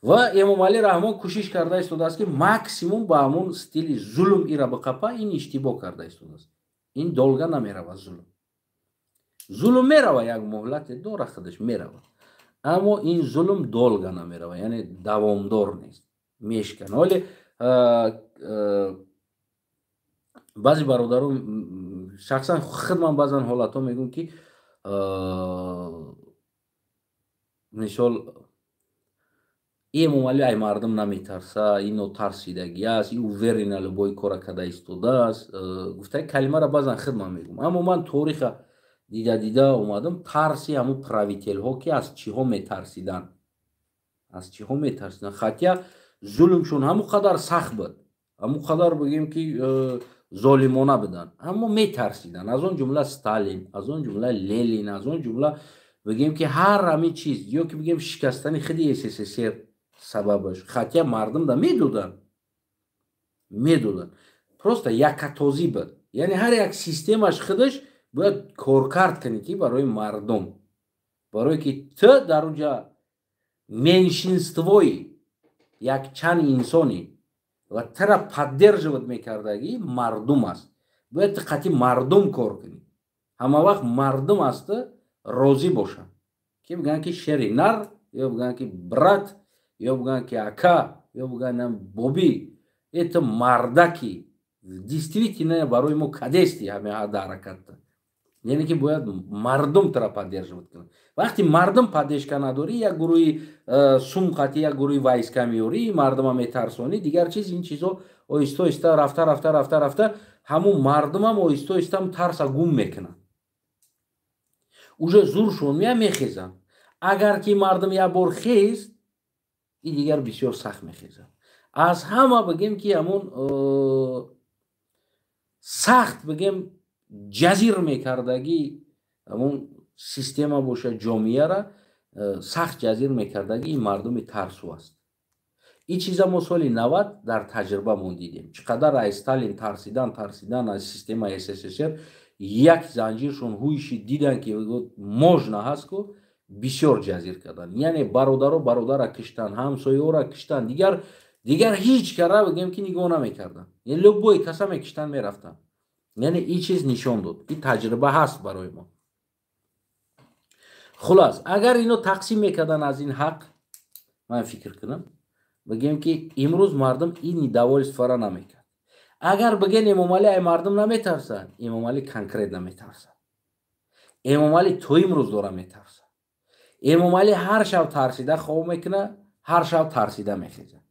Ва Эмомалӣ Раҳмон кӯшиш карда истодааст, ки максимум ба ҳамун стили зулм ира биқапа. Ин иштибоҳ карда истодааст, ин долго намерава. Зулм мерава, як муҳлате дора, худаш мерава, аммо ин зулм долго намерава, яъне давомдор нест, мешкана. Ҳоле баъзе бародаро, шахсан худ ман баъзан ҳолатҳо мегӯм, ки мисол, Эмомалӣ ай мардум наметарса, ино тарсидагӣ аст, и уверенно любой кора карда истодааст гуфта, калимаро баъзан худ ман мегӯм. Аммо ман ториха дида дида омадам, тарси ҳамун правителҳо, ки аз чиҳо метарсиданд, аз чиҳо метарсиданд. Хотя зулмшон ҳамон қадар сахт буд, ҳамон қадар, бигем, ки золимона буданд, аммо метарсиданд. Аз он ҷумла Сталин, аз он ҷумла Ленин, аз он ҷумла, бигем, ки ҳар ҳамин чиз, ё ки бигем, шикастани худи СССР сабабаш. Хотя мардум да медоданд, медоданд, просто якатозӣ буд. Яъне ҳар як системаш худаш бояд коркард кунӣ, ки барои мардум, барое ки ту дар уҷа меньшинствои, якчанд инсони ва тура поддерживать мекардагӣ мардум аст. Бояд ту қатъи мардум кор кунӣ, ҳама вақт мардум аст розӣ бошанд, ки бигӯянд, ки шери нар, ё бигӯянд, ки брат, ё бигӯянд, ки ака, ё бигӯянд, боби, это мардаки, действительно барои мо кадести ҳаме ҳаракатта. Яъне ки бояд мардум тура поддерживать кунад. Вақте мардум поддержка надорӣ, як гурӯҳи сум қатӣ, як гурӯҳи войска меёрӣ, мардума метарсонӣ, дигар чиз, ин чизо оҳиста оҳиста рафта, рафта, рафта, рафта ҳамун мардумам оҳиста оҳиста тарса гум мекунад, уже зуршон мея, мехезанд. Агар ки мардум як бор хест, и дигар бисёр сахт мехезад. Аз ҳама, бигем, ки ҳамун сахт, бигем, ҷазир мекардагӣ, ҳамун система боша, ҷомеара сахт ҷазир мекардагӣ, ин мардуми тарсу аст. Ин чиза мо соли 90 дар таҷрибамон дидем, чӣ қадар аз Сталин тарсидан, тарсидан, аз системаи СССР. Як занҷиршон ҳуйши дидан, ки можно ҳаст ку, бисёр ҷазир кардан. Яъне бародаро бародара киштан, ҳамсоёра киштан, дигар дигар ҳеҷ кара, бигем, ки нигоҳ намекардан, любой каса мекиштан, мерафтан. Яъне ин чиз нишон дод, ин таҷриба ҳаст барои мо. Хулас, агар ино тақсим мекардан аз ин ҳақ, ман фикр кунам, бигем, ки имрӯз мардум ин недовольствора намекард. Агар бигем, Эмомалӣ ай мардум наметарсад, Эмомалӣ конкретно метарсад. Эмомалӣ то имрӯз дора метарсад. Эмомалӣ ҳар шаб тарсида хоб мекунад, ҳар шаб тарсида мехезад.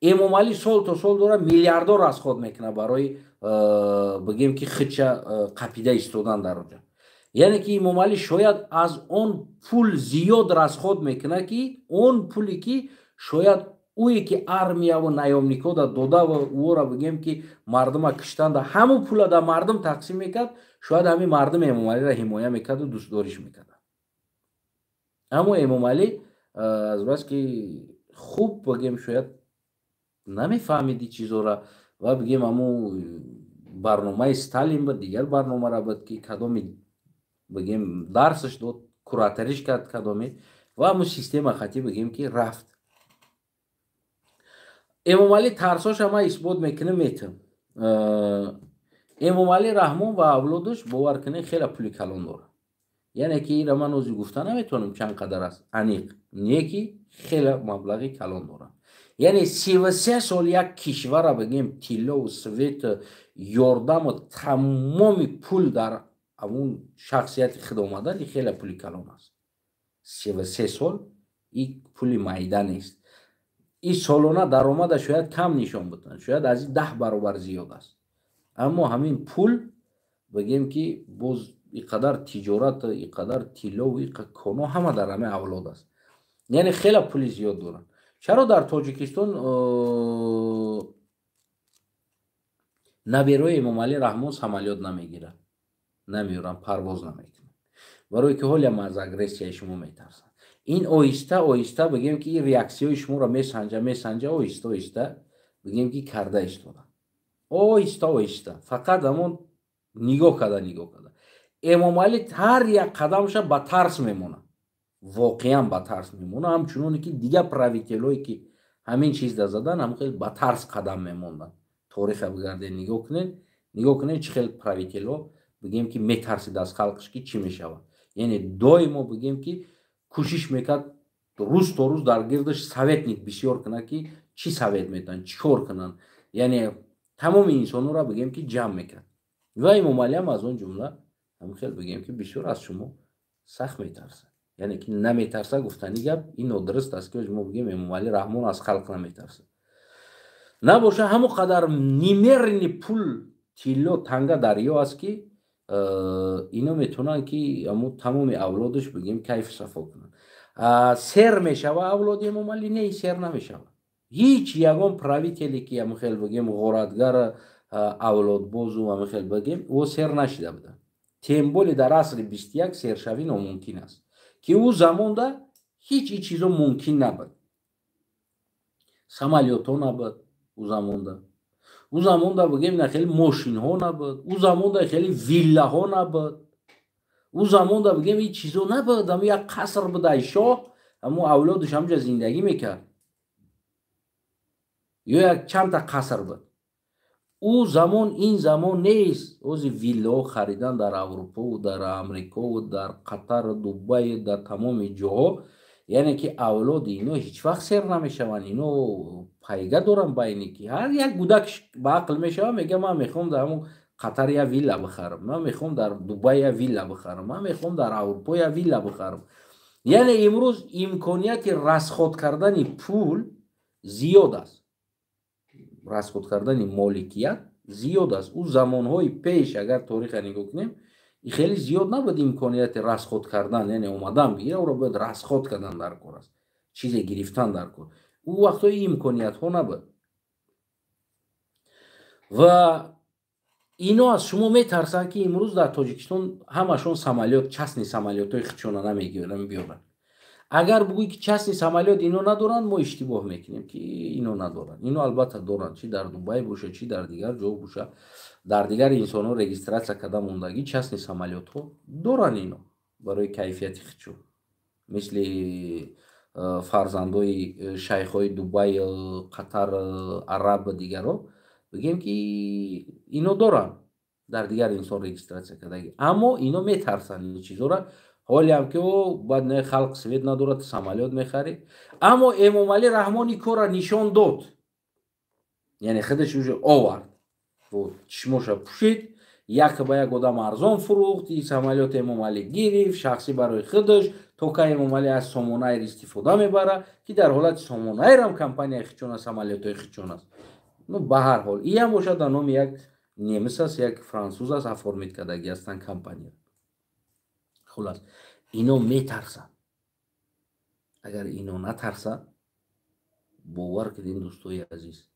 Эмомалӣ сол то сол дора миллиардо расход мекунад барои, бигем, ки хича қапида истодан дар оҷа. Яъне ки Эмомалӣ шояд аз он пул зиёд расход мекунад, ки он пуле ки шояд ӯе ки армияву наёмникода додава, ӯро, бигем, ки мардума киштанда, ҳамун пула дар мардум тақсим мекард, шояд ҳамин мардум Эмомалиро ҳимоя мекарду дӯстдориш мекард. Аммо Эмомалӣ аз бас ки хуб, бигем, шояд намефаҳмиди чизора ва, бигем, ҳамун барномаи Сталин буд, дигар барномара буд, ки кадоми Бигем, дарсаш дод, кураториш кард кадоме ва ҳамун система хати, бигем, ки рафт. Эмомалӣ тарсоша ман исбот мекунам, метам. Эмомалӣ Раҳмон ва авлодаш, бовар кунед, хеле пули калон дорад. Яъне ки инро ман ози гуфта наметавонам, чанд қадар аст аниқ, не ки хеле маблағи калон дорад. Яъне 33 сол як кишвара, бигем, тиллову свету ёрдаму тамоми пул дар ҳамун шахсияти худ омадан, и хеле пули калон аст. 33 сол и пули майда нест. И солона даромада шояд кам нишон бутанд, шояд аз и 10 баробар зиёд аст, аммо ҳамин пул, бигем, ки боз и қадар тиҷорат, и қадар тиллову и коно ҳама дар ҳамин авлод аст. Яъне хеле пули зиёд доранд. Чаро дар Тоҷикистон наберои Эмомалӣ Раҳмон самолёт намегирад, намеёранд, парвоз намекунанд? Барое ки ҳолиам аз агрессияи шумо метарсанд. Ин оҳиста оҳиста, бигем, ки ин реаксияҳои шуморо месанҷа, месанҷа, оҳиста оҳиста, бигем, ки карда истода, оҳиста оҳиста, фақат ҳамон нигоҳ карда, нигоҳ карда. Эмомалӣ ҳар як қадамша ба тарс мемонад, воқеан ба тарс мемонад. Ҳамчуноне ки дигар правителҳое, ки ҳамин чизда задан, ҳам хел ба тарс қадам мемонданд. Тариха бигардед, нигоҳ кунед, нигоҳ кунед, чӣ хел правителҳо, бигем, ки метарсид аз халқш, ки чӣ мешавад. Яъне доимо, бигем, ки кӯшиш мекард рӯз то рӯз дар гирдаш советник бисёр кунад, ки чӣ совет метаванд, чӣ кор кунанд. Яъне тамоми инсонҳоро, бигем, ки ҷамъ мекард. Ва Эмомалиам аз он ҷумла ҳамин хел, бигем, ки бисёр аз шумо сахт метарсад. Яъне ки наметарса гуфтани гап ин нодуруст аст, ки мо бигем, Эмомалӣ Раҳмон аз халқ наметарсад. Набоша, ҳамон қадар немеренный пул, тилло, танга, дарё аст, ки ино метавонанд, ки ҳамун тамоми авлодаш, бигем, кайфу сафо кунанд. Сер мешава авлоди Эмомалӣ? Не, сер намешава. Ҳеҷ ягон правителе, ки ҳамин хел, бигем, ғоратгар, авлодбозу ҳамин хел, бигем, ӯ сер нашида буданд. Тем более дар асри 21 сершавӣ номумкин аст, ки ӯ замонда ҳеҷ ин чизо мумкин набуд. Самолётҳо набуд ӯ замонда, ӯ замонда, бигем, на хеле мошинҳо набуд, ӯ замонда хеле виллаҳо набуд, ӯ замонда, бигем, ин чизо набуд. Ҳамн як қаср буд ай шоҳ, ҳамун авлодаш ҳамҷа зиндагӣ мекард ё як чандта қаср буд ӯ замон. Ин замон нест. Ози виллаҳо харидан дар Аврупову дар Амрикову дар Қатар, Дубай, дар тамоми ҷоҳо. Яъне ки авлоди ино ҳеҷ вақт сер намешаванд. Ино пайга доранд, байне ки ҳар як кӯдак ба ақл мешавад, мега: «Ман мехоҳам дар ҳамун Қатар я вилла бихарам, ман мехоҳам дар Дубай я вилла бихарам, ман мехоҳам дар Аврупо я вилла бихарам». Яъне имрӯз имконияти расход кардани пул зиёд аст, расход кардани моликият зиёд аст. Ӯ замонҳои пеш, агар тариха нигоҳ кунем, хеле зиёд набуд имконияти расход кардан. Яъне омадан бигира, ӯро бояд расход кардан дар кор аст, чизе гирифтан дар кор. Ӯ вақтҳо имкониятҳо набуд. Ва ино аз шумо метарсанд, ки имрӯз дар Тоҷикистон ҳамашон самолёт, частный самолётҳои худшона намегиранд, биёранд. Агар бугӯй, ки частный самолёт ино надоранд, мо иштибоҳ мекунем, ки ино надоранд. Ино албатта доранд, чи дар Дубай боша, чи дар дигар ҷо боша, дар дигар инсонҳо регистрация карда мондагӣ частный самолётҳо доранд ино барои кайфияти худшон, мисли фарзандои шайхҳои Дубай, Қатар, араб, дигарро, бигем, ки ино доранд дар дигар инсон регистрация кардагӣ. Аммо ино метарсанд ин чизҳоро ҳолиам, ки о баъд не, халқ свет надорад, самолёт мехарӣ. Аммо Эмомалӣ Раҳмон ин корра нишон дод, яъне худаш уже овард, чишмоша пӯшид, як ба як одам арзон фурӯхт. И самолёт Эмомалӣ гирифт шахсӣ барои худаш. То кай Эмомалӣ аз Сомонаир истифода мебарад, ки дар ҳолати Сомонаирам компанияи хичон аст, самолётҳои хичон аст? Ну, ба ҳар ҳол, иам бошад, дар номи як немис аст, як француз аст, оформить кардагӣ ҳастанд компания. Хулас, ино метарсанд. Агар ино натарсанд, бовар кунед, дӯстои азиз,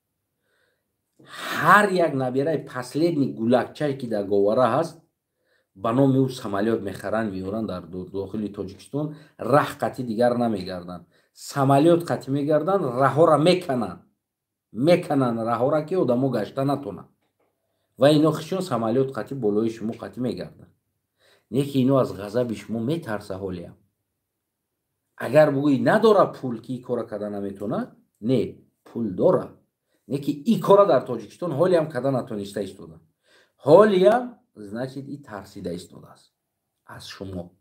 ҳар як набираи последний гулакчае, ки дар говара ҳаст, ба номи ӯ самолёт мехаранд, меоранд дар дохили Тоҷикистон. Раҳ қатӣ дигар намегарданд, самолёт қатӣ мегарданд. Раҳҳоро мекананд, мекананд раҳҳоро, ки одамо гашта натонанд, ва ино хишон самолёт қатӣ болои шумо қатӣ мегарданд. Не ки ино аз ғазаби шумо метарса ҳолиам. Агар бугӯӣ надора пул, ки и кора карда наметавонад, не, пул дора. Не ки и кора дар Тоҷикистон ҳолиам карда натониста истода. Ҳолиам, значит, и тарсида истодааст аз шумо,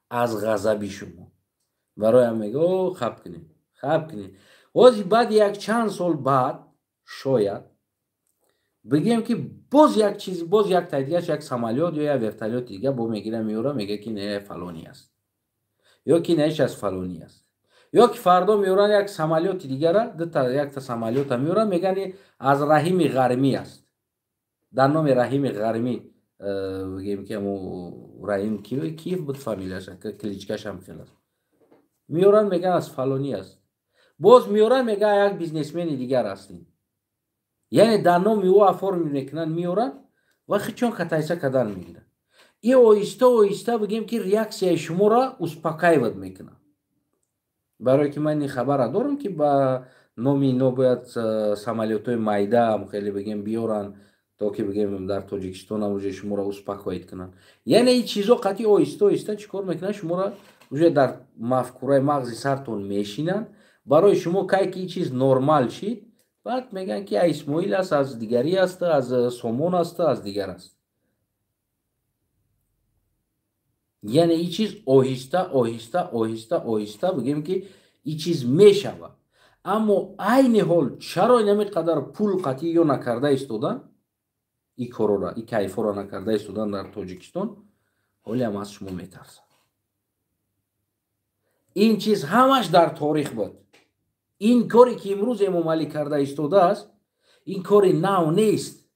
аз ғазаби шумо. Бароям мега: о, хаб кунед, хаб кунед. Ҳозир баъди як чанд сол баъд шояд бигӯем, ки боз як чиз, боз як тайдигаш, як самолёт ё як вертолёти дига бо мегира, меёра, мега, ки не, фалонӣ аст, ё ки неш аз фалонӣ аст, ё ки фардо меёранд як самолёти дигара, дута, якта самолёта меёранд, мегӯянд, аз Раҳими Ғармӣ аст, дар номи Раҳими Ғармӣ. Бигем, ки амо Раҳим киев буд фамилияш, кличкашам хел аст. Меёранд, мегӯянд, аз фалонӣ аст. Боз меёранд, мегӯянд, як бизнесмени дигар астин, яъне дар номи ӯ оформить мекунанд, меёранд ва хичон катайса кардан мегиранд. И оҳиста оҳиста, бигем, ки реаксияи шуморо успокаивать мекунад. Барое ки ман ин хабара дорам, ки ба номи ино бояд самолётҳои майда хеле, бигем, биёранд, то ки, бигем, дар Тоҷикистонам уже шуморо успокоить кунанд. Яъне ин чизо қатъи оҳиста оҳиста чӣ кор мекунанд? Шуморо уже дар мафкураи мағзи сартон мешинанд. Барои шумо кай ки ин чиз нормал шид, баъд мегӯянд, ки Исмоил аст, аз дигарӣ аст, аз Сомон аст, аз дигар аст. Яъне ин чиз оҳиста оҳиста оҳиста оҳиста, бигем, ки ин чиз мешавад. Аммо айни ҳол чаро инами қадар пул қатъӣ ё накарда истодан, и корора, и кайфора накарда истодан дар Тоҷикистон? Ҳолиам аз шумо метарсад. Ин чиз ҳамаш дар торих буд. Ин коре ки имрӯз Эмомалӣ карда истодааст, ин кори нав нест.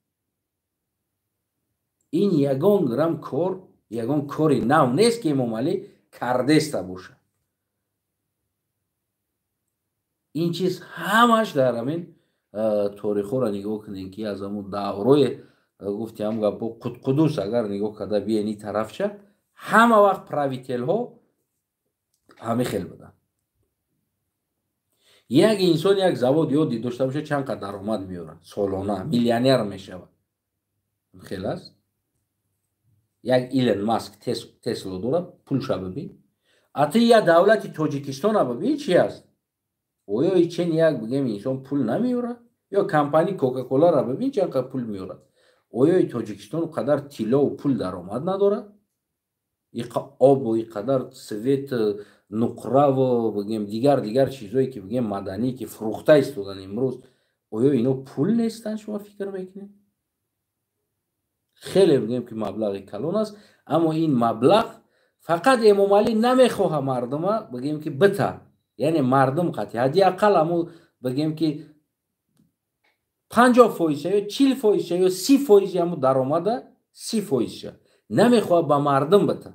Ин ягон грамм кор, ягон кори нав нест, ки Эмомалӣ кардеста бошад. Ин чиз ҳамаш дар ҳамин торихҳоро нигоҳ кунем, ки аз ҳамун даврои гуфти ҳам гапо Қудқудус агар нигоҳ карда биени тарафча, ҳама вақт правителҳо ҳамин хел буданд. Як инсон як завод ёди дошта бошад, чанд қад даромад меёрад солона, миллионер мешавад. Хел аст. Як Илон Маск Тесло дорад, пулша бибин. А ти я давлати Тоҷикистона бибин, чи аст? Оё чен як, бигем, инсон пул намеёрад? Ё компания Кока-Колара бибин, чанд қад пул меёрад? Оё Тоҷикистон қадар тиллову пул даромад надорад? Иқа обу, иқадар свет, нуқраву, бигем, дигар дигар чизое ки, бигем, маданӣ ки фурӯхта истодан имрӯз, оё ино пул нестанд, шумо фикр мекунед? Хеле, бигем, ки маблағи калон аст. Аммо ин маблағ фақат Эмомалӣ намехоҳа мардума, бигем, ки бита, яъне мардум қатъи ҳадди ақал аму, бигем, ки 50 фоиза ё 40 фоиза ё 30 фоизи аму даромада, 30 фоизша намехоҳад ба мардум бита.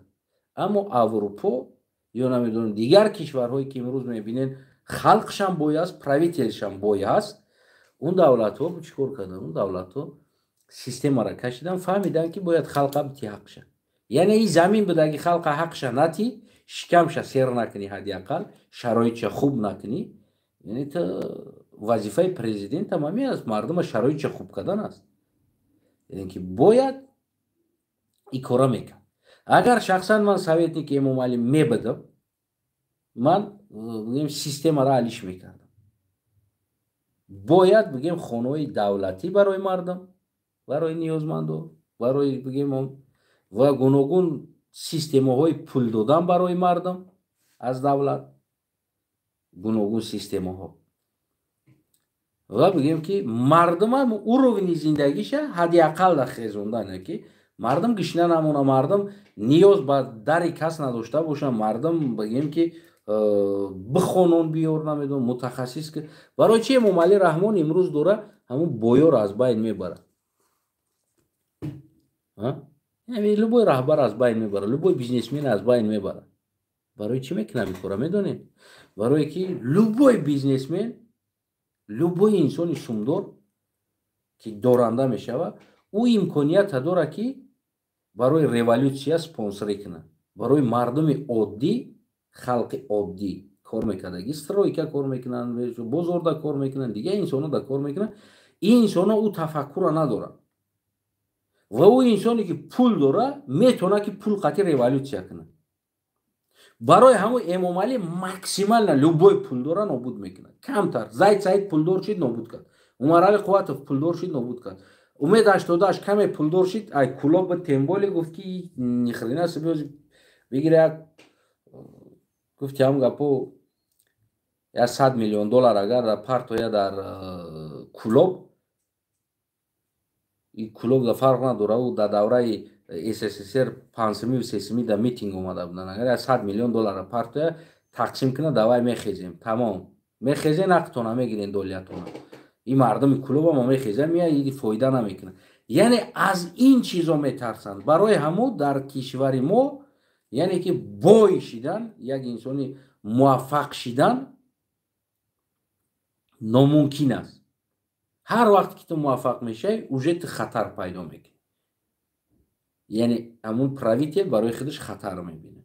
Аммо Аврупо ё намедонам, дигар кишварҳое ки имрӯз мебинед, халқшам бой аст, правителшам бой аст, он давлатҳо чӣ кор карданд? Он давлатҳо системаро кашидан, фаҳмиданд, ки бояд халқа бити ҳақша. Яъне ин замин будаги халқа ҳақша натӣ, шикамша сер накунӣ, ҳадди ақал шароитша хуб накунӣ. Яъне та вазифаи президентам ҳамин аст, мардума шароитша хуб кардан аст. Яъне ки бояд ин кора мекард. Агар шахсан ман советники Эмомалӣ мебудам, ман, бигем, системаро алиш мекардам. Бояд, бигем, хонаҳои давлатӣ барои мардум, барои ниёзмандо, барои, бигем, ва гуногун системаҳои пул додан барои мардум аз давлат, гуногун системаҳо, ва, бигем, ки мардума уровни зиндагиша ҳадди ақал хезондан, ки мардум гишна намона, мардум ниёз ба дари кас надошта бошанд, мардум, бигем, ки бихонон, биёр, намедонам, мутахассис. Барои чи Эмомалӣ Раҳмон имрӯз дора ҳамун боёро аз байн мебарад? Любой раҳбар аз байн мебарад, любой бизнесмен аз байн мебарад. Барои чӣ мекунам ин кора, медонед? Барое ки любой бизнесмен, любой инсони сумдор ки доранда мешавад, ӯ имконията дорад, ки барои революсия спонсорӣ кунад. Барои мардуми оддӣ, халқи оддӣ кор мекардаги, стройка кор мекунанд, бозорда кор мекунанд, дигар инсонҳо да кор мекунанд, ин инсонҳо ӯ тафаккура надоранд. Ва ӯ инсоне ки пул дора, метавонад ки пул қатъи революсия кунад. Барои ҳамун Эмомалӣ максимально любой пулдора нобуд мекунад. Камтар. Зайд Саид пулдор шид, нобуд кард. Умарали Қувватов пулдор шид, нобуд кард. Умед 88 каме пулдор шид, ай Кулоб темболи гуфт ки ни хрена себе, бигира, гуфти ҳам гапо, я 100 миллион доллар агар дар партоя дар Кулоб, и Кулоб да фарқ надора, ӯ дар давраи СССР пансими сесими да митинг омада буданд. Агар я 100 миллион доллар партоя тақсим кунад, давай мехезем, тамом мехезен, ҳақтона мегирен, долиятона. Ин мардуми Кулоба ма мехезам, я иди фоида намекунад. Яъне аз ин чизо метарсанд. Барои ҳамо дар кишвари мо, яъне ки бой шидан, як инсони муваффақ шидан номумкин аст. Ҳар вақт ки ту муваффақ мешавӣ, уже ту хатар пайдо мекунӣ. Яъне ҳамун правитель барои худаш хатар мебинад.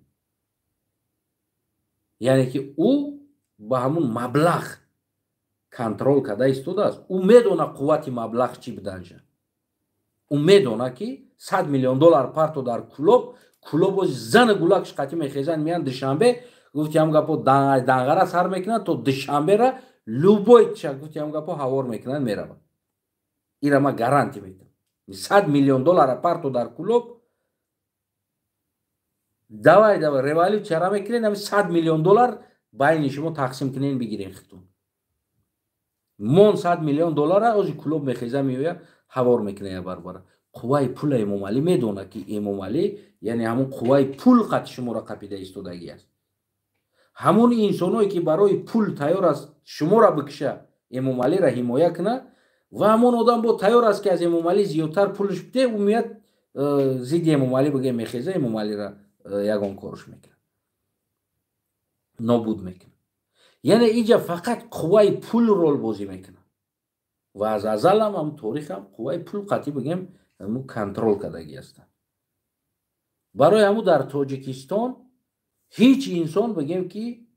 Яъне ки ӯ ба ҳамун маблағ контрол карда истодааст. Ӯ медона қуввати маблағ чӣ буданша. Ӯ медона ки 100 миллион доллар парто дар Кулоб, Кулоб бози зани гулакш қатӣ мехезанд, меянд Душанбе, гуфти ҳам гапо данғара сар мекунанд, то Душанбера любой ча, гуфти ҳам гапо, ҳавор мекунанд, мераванд. Ира ма гарантия медиҳам. 100 миллион доллара парто дар Кулоб, давай давай революсияра мекунед, ҳами 100 миллион доллар байни шумо тақсим кунен, бигирен хитон. Мон 100 миллион доллара ози Кулоб мехеза, меоя, ҳавор мекуна я барбара. Қувваи пула Эмомалӣ медона ки Эмомалӣ, яъне ҳамун қувваи пул қати шуморо қапида истодагӣ аст. Ҳамун инсоное ки барои пул тайёр аст шуморо бикша, Эмомалиро ҳимоя кунад, ва ҳамон одам бо тайёр аст ки аз Эмомалӣ зиёдтар пулш биде, ӯ меяд зидди Эмомалӣ бигем мехеза, Эмомалиро ягон корш мекунад, нобуд мекунад. Яъне иҷа фақат қувваи пул рол бозӣ мекунад. Ва аз азалам ҳам торихам қувваи пул қатъӣ бигем ҳаму контрол кардагӣ ҳастанд. Барои ҳаму дар Тоҷикистон ҳеҷ инсон бигем ки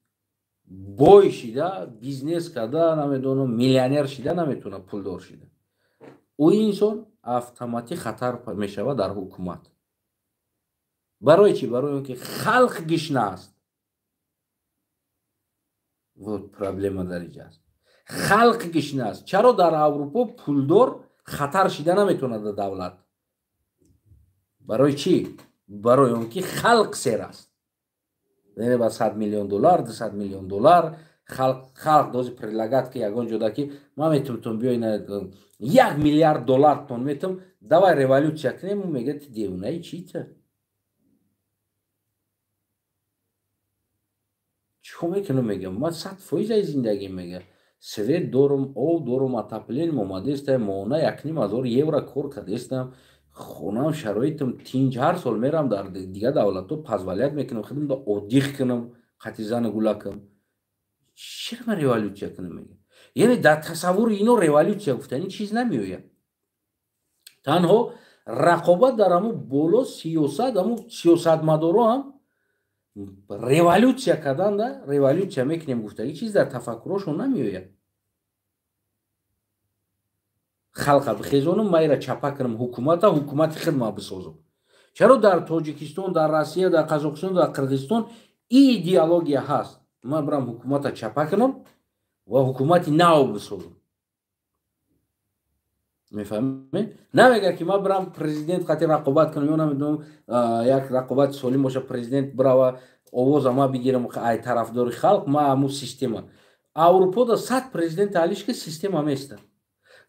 бой шида, бизнес карда, намедонам, миллионер шида наметавонад, пулдор шида. Ӯ инсон автоматик хатар мешавад дар ҳукумат. Барои чӣ? Барои он ки халқ гишна аст. Вот проблема дар инҷа аст. Халқ гишна аст. Чаро дар Аврупо пулдор хатар шида наметавонад дар давлат? Барои чӣ? Барои он ки халқ сер аст. Яъне ба 100 миллион доллар, 200 миллион доллар халқ дози предлагат ки ягон ҷода ки ман метавонам биёй 1 миллиард доллартон метавонам, давай революсия кунем, ӯ мегӯяд ти девонаи чӣ та? Чӣ мекунам, мегӯям ман 100% аз зиндагим, мегӯям свет дорум, об дорум, отоплением омадестам, моҳона 1,5 ҳазор евро кор кардестам, хонаам шароитам тинҷ, ҳар сол мерам дар дигар давлатҳо позволять мекунам худам да отдых кунам, қати зану гулакам. Чира ман революсия кунам, мегӯям. Яъне дар тасаввури ино революсия гуфтани чиз намеояд. Танҳо рақобат дар ҳамун боло сиёсат, ҳамун сиёсатмадоро ҳам революсия карданда, революсия мекунем гуфтагӣ чиз дар тафаккурошон намеояд. Халқа бихезонам, майра чапа кунам ҳукумата, ҳукумати хидма бисозам. Чаро дар Тоҷикистон, дар Россия, дар Қазоқистон, дар Қирғизистон ин идеология ҳаст? Ман бирам ҳукумата чапа кунам ва ҳукумати нав бисозам. Мефаҳмед? Намегӯяд ки ман бирам президент қати рақобат кунам ё намедонам як рақобати солим боша, президент бирава овоза ма бигирам ай тарафдори халқ, ма ҳамун система. Аврупода 100 президент алиш ки система места.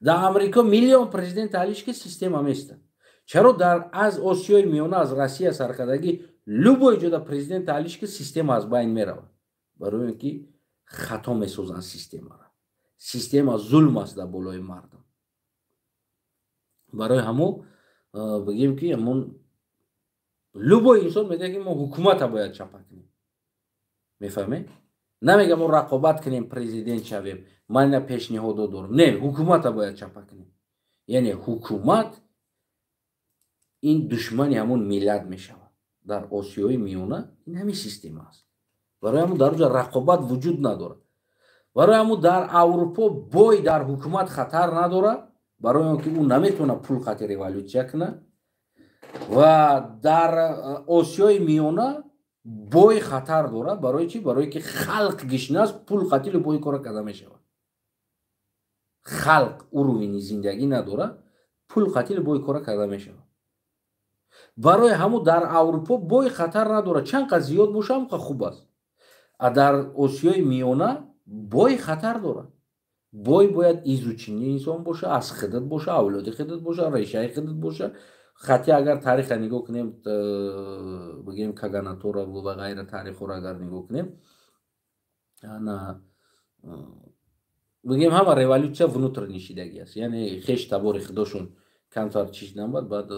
Дар Амрико миллион президент алиш ки система места. Чаро дар аз Осиёи Миёна, аз Россия саркардагӣ любой ҷода президент алиш ки система аз байн меравад? Барои он ки хато месозанд системаро. Система зулм аст дар болои мардум. Барои ҳамо бигем ки ҳамон любой инсон мегӯяд ки мо ҳукумата бояд чапа кунем. Мефаҳмед? Намегӯям мо рақобат кунем, президент шавем, ман ина пешниҳодо дорам. Не, ҳукумата бояд чапа кунем. Яъне ҳукумат ин душмани ҳамон миллат мешавад. Дар Осиёи Миёна ин ҳамин система аст. Барои ҳамон дар онҷа рақобат вуҷуд надорад. Барои ҳамон дар Аврупо бой дар ҳукумат хатар надорад, барои он ки ӯ наметавонад пул қати революсия кунад. Ва дар Осиёи Миёна бой хатар дорад. Барои чӣ? Барое ки халқ гишна аст, пул қатӣ любой кора карда мешавад. Халқ уровень и зиндагӣ надорад, пул қатӣ любой кора карда мешавад. Барои ҳамун дар Аврупо бой хатар надорад, чанд қад зиёд боша, ҳамқа хуб аст. А дар Осиёи Миёна бой хатар дорад. Бой бояд изученный инсон боша, аз худат боша, авлоди худат боша, решаи худат боша. Хотя агар тариха нигоҳ кунем, бигем, каганатора ва ғайра, таърихҳоро агар нигоҳ кунем, ана бигем, ҳама революция внутренний шидагӣ аст, яъне хеш табори худошон камтар чиз набад, баъд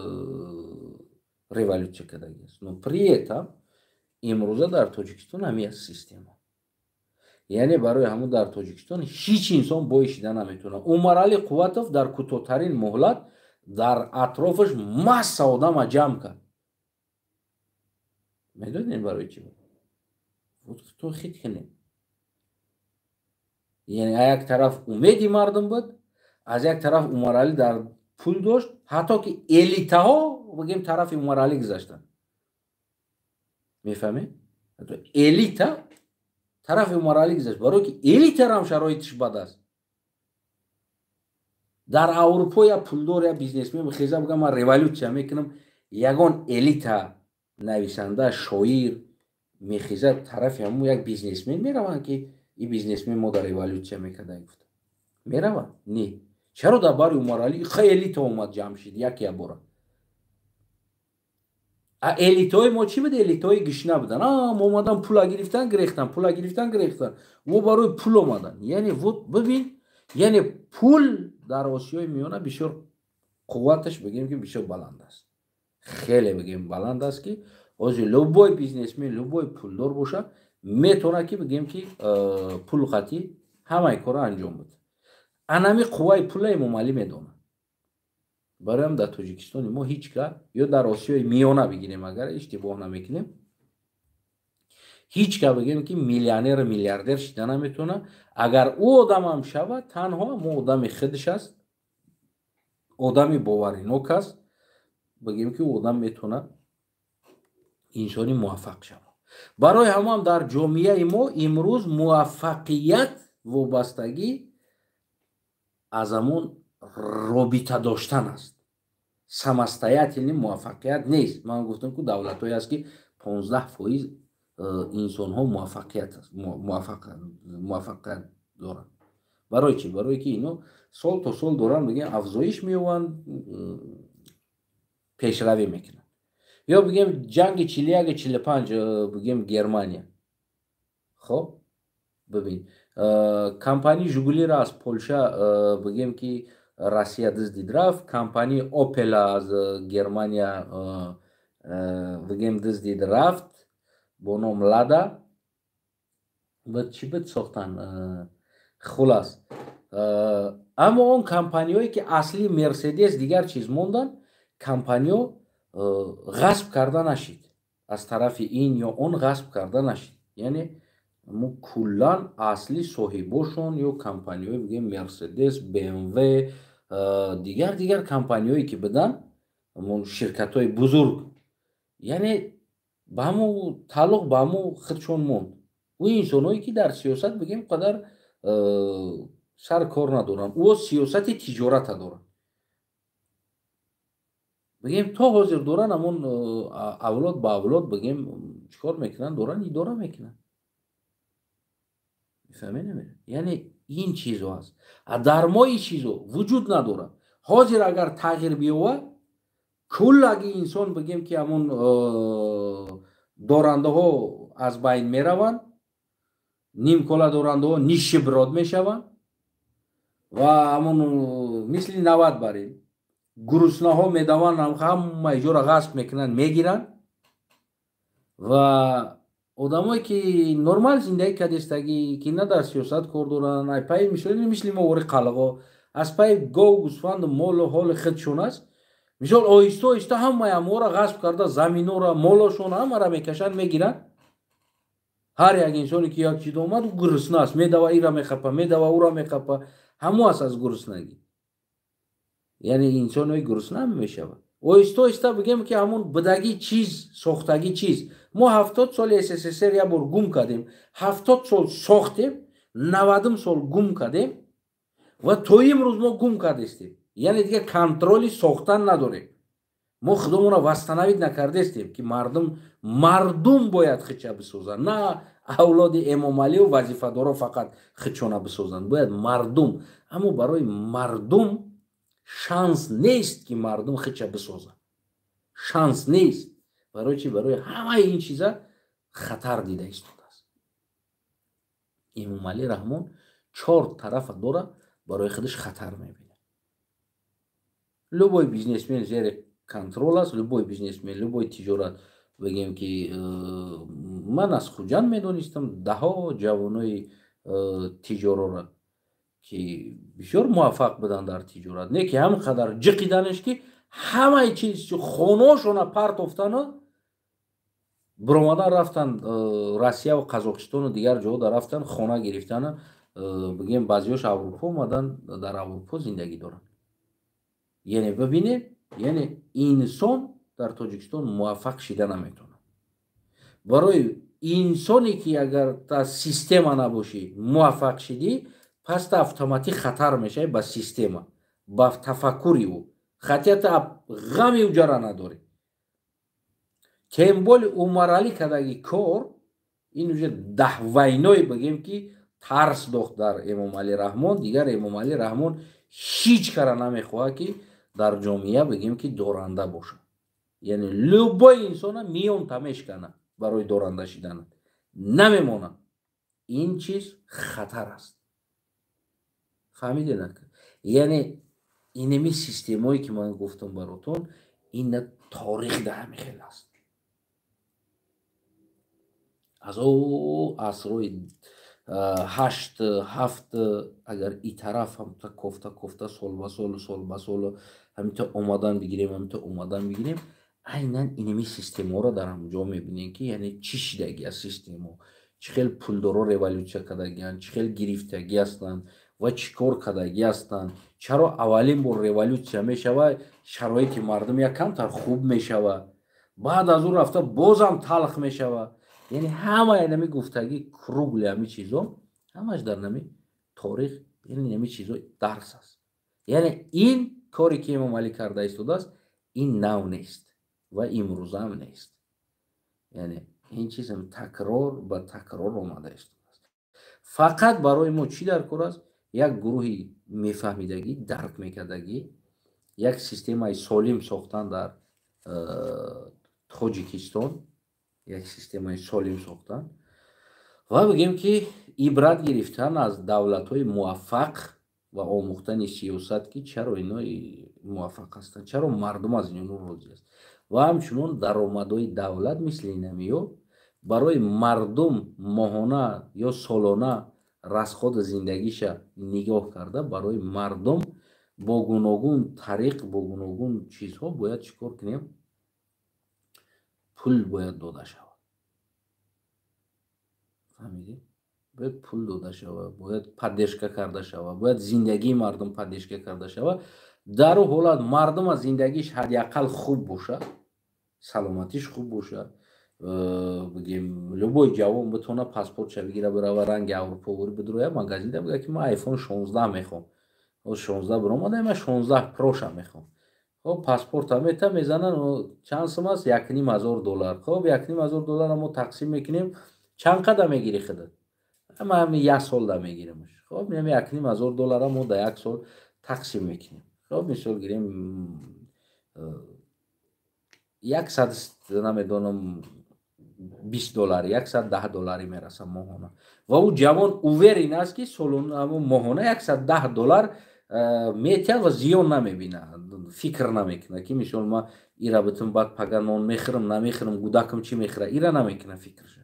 революция кардагӣ аст. Но при этом имрӯза дар Тоҷикистон ҳамин аст система. Яъне барои ҳамун дар Тоҷикистон ҳеҷ инсон бой шида наметавонад. Умарали Қувватов дар кӯтоҳтарин муҳлат дар атрофаш масса одама ҷамъ кард. Медонед, барои чӣ? То хит кунед. Яъне аз як тараф умеди мардум буд, аз як тараф Умаралӣ дар пул дошт, ҳатто ки элитаҳо, бигем, тарафи Умаралӣ гузаштанд. Мефаҳмед, элита тарафи Умаралӣ гузашт, барое ки элитарам шароитиш бад аст. Дар Аврупо я пулдор, я бизнесмен хеза бигам, ман революция мекунам, ягон элита, нависанда, шоир мехеза, тарафи ҳамун як бизнесмен мераванд, ки и бизнесмен мо дар революция мекарда гуфта мераванд? Не. Чаро дар бари Умаралӣ ха элита омад, ҷамъ шид як ябора? А элитаҳои мо чӣ буд? Элитаҳои гишна буданд. Ам омадан, пула гирифтан, гирехтан, пула гирифтан, гирехтан. Во барои пул омадан. Яъне вот бибин, яъне пул дар Осиёи Миёна бисёр қувваташ, бигем, ки бисёр баланд аст, хеле, бигем, баланд аст, ки ҳозир любой бизнесмен, любой пулдор боша, метавонад ки, бигем, ки пул қатӣ ҳамаи корро анҷом буда. Анами қувваи пула Эмомалӣ медонад. Бароям дар Тоҷикистони мо ҳеҷ ка ё дар Осиёи Миёна бигирем, агар иштибоҳ намекунем, ҳеҷ ка, бигем, ки миллионеру миллиардер шида наметавонад. Агар ӯ одамам шавад, танҳо мо одами худаш аст, одами боваринок аст, бигем, ки ӯ одам метавонад инсони муваффақ шавад. Барои ҳамам дар ҷомеаи мо имрӯз муваффақият вобастагӣ аз ҳамон робита доштан аст, самостоятельный муваффақият нест. Ман гуфтам, ку давлатҳое аст, ки 15% инсонҳо муваффақият доранд. Барои чӣ? Барое ки ино сол то сол доранд, бигем, афзоиш меёбанд, пешравӣ мекунанд. Ё бигем, ҷанги 41, 45, бигем, Германия. Хоб, бибин, компанияи Жигулиро аз Полша, бигем, ки Россия дуздид рафт, компанияи Опела аз Германия, бигем, дуздид рафт бо ном Лада. Чӣ буд сохтан? Хулас, аммо он компаниҳое ки асли, Мерседес, дигар чиз монданд, компаниҳо ғасб карда нашид, аз тарафи ин ё он ғасб карда нашид. Яъне мо куллан асли соҳибошон ё компаниҳои, бигем, Мерседес, БМВ, дигар дигар компаниҳое ки буданд, ширкатҳои бузург, яъне ба ҳамо тааллуқ, ба ҳамо худшон монд. Ӯ инсонҳое ки дар сиёсат, бигем, қадар сар кор надоранд, ӯ сиёсати тиҷората доранд, бигем, то ҳозир доранд, ҳамон авлод ба авлод, бигем, чӣ кор мекунанд, доранд идора мекунанд. Мефаҳмед? Яъне ин чизо аст, а дар мо ин чизо вуҷуд надорад. Ҳозир агар тағйир биёвад, куллаги инсон, бигем, ки ҳамон дорандаҳо аз байн мераванд, нимкола дорандаҳо нищеброд мешаванд ва ҳамон мисли 90 барин гуруснаҳо медаванд, ҳама иҷора ғасб мекунанд, мегиранд. Ва одамое ки нормал зиндагӣ кардистагӣ, ки на дар сиёсат кор доранд, ай пайи мисли мо вори қалғо, аз пайи гов, гӯсфанду молу ҳоли худшон аст, мисол, оҳиста оҳиста ҳамаи амвора ғасб карда, заминора, молошон, ҳамаро мекашанд, мегиранд. Ҳар як инсоне ки як чиз омад, ӯ гурусна аст, медава, ира мехапа, медава, ӯра мехапа, ҳамо аст аз гуруснагӣ. Яъне инсонои гурусна мешавад. Оҳиста оҳиста бигем, ки ҳамун будагӣ чиз, сохтагӣ чиз. Мо 70 соли СССР як бор гум кардем, 70 сол сохтем, 90-ум сол гум кардем ва то имрӯз мо гум кардестем. Яъне дигар контроли сохтан надорем. Мо худомонро восстановить накардестем, ки мардум бояд хича бисозанд, на авлоди Эмомалию вазифадоро фақат хичона бисозанд, бояд мардум. Аммо барои мардум шанс нест, ки мардум хича бисозад, шанс нест. Барои чи? Барои ҳамаи ин чиза хатар дида истодааст Эмомалӣ Раҳмон. Чор тарафа дора, барои худаш хатар мебинад. Любой бизнесмен зери контроль аст, любой бизнесмен, любой тиҷорат. Бигем, ки ман аз Хуҷанд медонистам даҳо ҷавонои тиҷорора, ки бисёр муваффақ буданд дар тиҷорат, не ки ҳам қадар ҷиқиданеш, ки ҳамаи чиз, хонаошона партофтану биромадан рафтан Россияву Қазоқистону дигар ҷоҳо рафтан, хона гирифтану, бигем, баъзеҳош Аврупо омадан, дар Аврупо зиндагӣ доранд. Яъне бибинед, яъне инсон дар Тоҷикистон муваффақ шида наметавонад. Барои инсоне ки агар та система набошӣ, муваффақ шидӣ, пас та автоматик хатар мешавӣ ба система, ба тафаккури ӯ. Хотя та ғами уҷара надорӣ. Тем более Умаралӣ кадаги кор ин уже даҳвайное, бигем, ки тарс дохт дар Эмомалӣ Раҳмон. Дигар Эмомалӣ Раҳмон ҳеҷ кара намехоҳад, ки дар ҷомеа, бигем, ки доранда бошад. Яъне любой инсона миёнта мешкана, барои доранда шидан намемонад. Ин чиз хатар аст, фаҳмидед? Яъне инеми системое, ки ман гуфтам баротон, ина торих да ҳамин хел аст. Аз о асрҳои ҳашт, ҳафт, агар и тараф ҳамта кофта кофта, сол ба солу сол ба солу ҳаминта омадан бигирем, ҳаминта омадан бигирем, айнан инеми системаҳоро дар ҳамҷо мебинем, ки яъне чӣ шидаги аз системаҳо, чӣ хел пулдоро революсия кардагианд, чӣ хел гирифтагӣ ҳастанд ва чӣ кор кардагӣ ҳастанд. Чаро аввалин бор революсия мешавад, шароити мардум як камтар хуб мешавад, баъд аз ӯ рафта бозам талх мешавад? Яъне ҳамаи нами гуфтагӣ, круглый ҳами чизо ҳамаш дар нами торих, яъне нами чизо дарс аст. Яъне ин коре, ки Эмомалӣ карда истодааст, ин нав нест ва имрӯзаам нест. Яъне ин чиз такрор ба такрор омада истодааст. Фақат барои мо чӣ дар кор аст? Як гурӯҳи мефаҳмидагӣ, дарк мекардагӣ, як системаи солим сохтан дар Тоҷикистон, як системаи солим сохтан ва, бигем, ки ибрат гирифтан аз давлатҳои муваффақ ва омӯхтани сиёсат, ки чаро ино муваффақ ҳастанд, чаро мардум аз ино розӣ аст. Ва ҳамчунон даромадҳои давлат мисли инамиё барои мардум моҳона ё солона расходи зиндагиша нигоҳ карда, барои мардум бо гуногун тариқ, бо гуногун чизҳо бояд чӣ кор кунем? Пул бояд дода шавад, фаҳмидӣ? Бояд пул дода шавад, бояд поддержка карда шавад, бояд зиндагии мардум поддержка карда шавад. Дар ӯ ҳолат мардум аз зиндагиш ҳадди ақал хуб бошад, саломатиш хуб бошад, бигем, любой ҷавон битона паспортша бигира, бирава, ранги Аврупо бидроя, магазинда бига, ки ман айфон 16 мехоҳам, 16 биромада, ман 16 проша мехоҳам. Хоб, паспорта мета, мезанан, чанд сум аст? 1500 доллар. Хоб, 1500 долларро мо тақсим мекунем, чанд қадар мегирӣ худат? Ман як солда мегирамш. Хоб, 1500 долларро мо дар як сол тақсим мекунем. Хоб, мисол гирем, 100, намедонам, 20 доллар, 110 долларӣ мераса моҳона. Ва ӯ ҷавон уверен аст, ки моҳона 110 доллар метиҳад ва зиён намебинад, фикр намекунад, ки мисол ман ира битум, баъд пага нон мехӯрам, намехӯрам, гудакам чӣ мехӯрад, ира намекунад фикрша.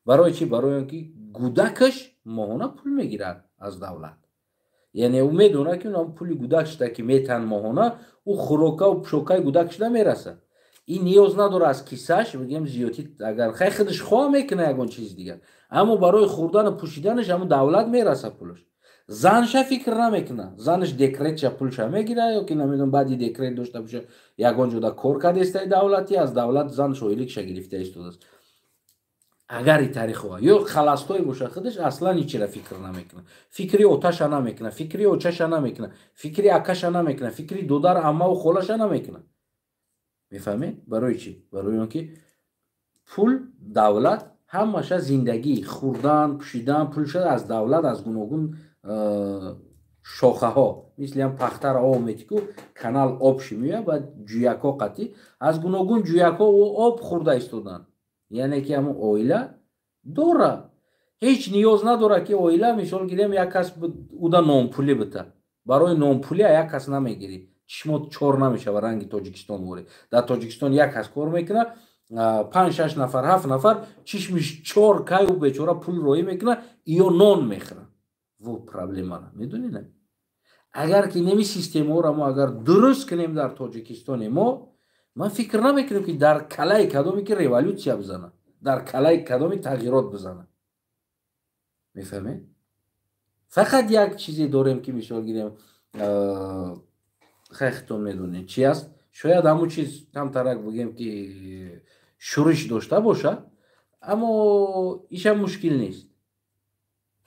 Барои чӣ? Барои он ки гудакаш моҳона пул мегирад аз давлат. Яъне ӯ медонад, ки пули гудак шуда, ки метаҳанд моҳона, ӯ хӯрокаву пӯшокаи гудак шуда мерасад. Ин ниёз надорад аз кисааш, бигем, зиёдӣ. Агар хай худаш хоҳ мекунад ягон чизи дигар, аммо барои хӯрдану пӯшиданаш ҳамн давлат мераса пулаш. Занша фикр намекуна. Занаш декретша пулша мегира ё ки намедонам, баъди декрет дошта боша, ягон ҷода кор кардестаи давлатӣ, аз давлат занаш ойликша гирифта истодааст. Агар и таърихҳо ё холостой боша, худаш аслан ҳичира фикр намекуна. Фикри оташа намекуна, фикри очаша намекуна, фикри акаша намекуна, фикри додар, аммаву холаша намекуна. Мефаҳмед? Барои чӣ? Барои он ки пул, давлат ҳамаша, зиндагӣ, хӯрдан, пӯшидан, пулша аз давлат, аз гуногун шохаҳо, мисли ҳам пахтара об метику, канал об ши меояд, баъд ҷӯякҳо қатӣ аз гуногун ҷӯякҳо об хӯрда истоданд. Яъне ки ҳамун оила дора, ҳеҷ ниёз надорад, ки оила, мисол гирем, як кас уда нонпулӣ бита. Барои нонпулӣ як кас намегирӣ, чишмот чор намешава. Ранги Тоҷикистон ворӣ, дар Тоҷикистон як кас кор мекунад, панҷ, шаш нафар, ҳафт нафар чишмиш чор каю бечора пул роӣ мекунад ё нон мехӯрад. Во проблемара медонед. Агар ки неми системаҳоро мо агар дуруст кунем дар Тоҷикистони мо, ман фикр намекунам, ки дар калаи кадоме ки революсия бизанад, дар калаи кадоми тағйирот бизанад. Мефаҳмед? Фақат як чизе дорем, ки, мисол гирем, хелтон медонед, чи аст. Шояд ҳамун чиз камтарак, бигем, ки шӯриш дошта бошад, аммо ишам мушкил нест,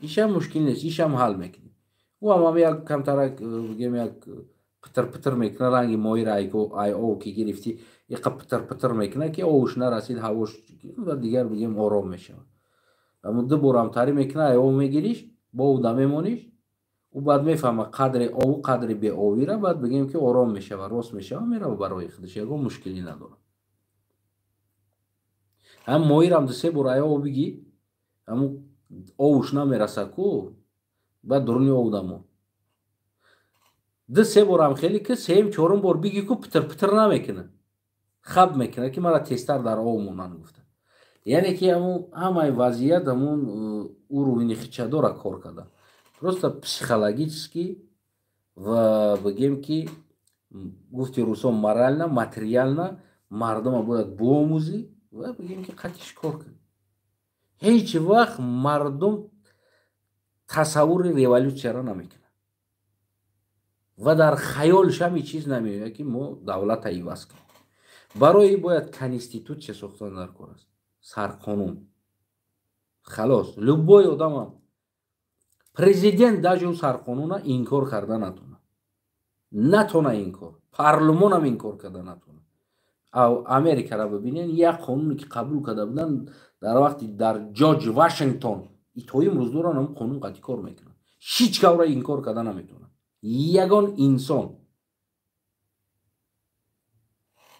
ишам мушкил нест, ишам ҳал мекунем. Ӯ ҳам як камтарак, бигем, як питир питир мекунад, ранги моҳира ай ов ки гирифтӣ, иқа питир питир мекунад, ки овуш нарасид, ҳавош ва дигар, бигем, ором мешавад. Аммо ду борам тарӣ мекунад, ай ов мегириш, бо уда мемониш, ӯ баъд мефаҳма қадри ову қадри беовира, баъд, бигем, ки ором мешава, рост мешава, мерава барои худаш, ягон мушкилӣ надорад. Ҳам моҳирам ду-се бор ай ов бигӣ, ҳамун овуш намераса ку, баъд дуруни овда мон. Ду-се борам хеле ки, сеюм, чорум бор биги ку, питир питир намекунад, хаб мекунад, ки мара тезтар дар ов монанд гуфта. Яъне ки ҳамун ҳамаи вазъият ҳамун уровени хичадора кор карда, просто психологически ва, бигем, ки гуфти русо, морально, материально мардума бояд биомӯзӣ ва, бигем, ки қатиш кор кунӣ. Ҳеҷ вақт мардум тасаввури революсияро намекунад ва дар хаёлшам ин чиз намеояд, ки мо давлата иваз кунем. Барои бояд конститутсия сохтан дар кор аст, сарқонун. Халос, любой одамам, президент даже ӯ сарқонуна инкор карда натонад, натона инкор, парлумонам инкор карда натонад. Америкаро бибинен, як қонуне ки қабул карда буданд дар вақти дар Ҷорҷ Вашингтон, то имрӯз доран, ҳам қонун қатъи кор мекунад, ҳеҷ кавра инкор карда наметавонад ягон инсон.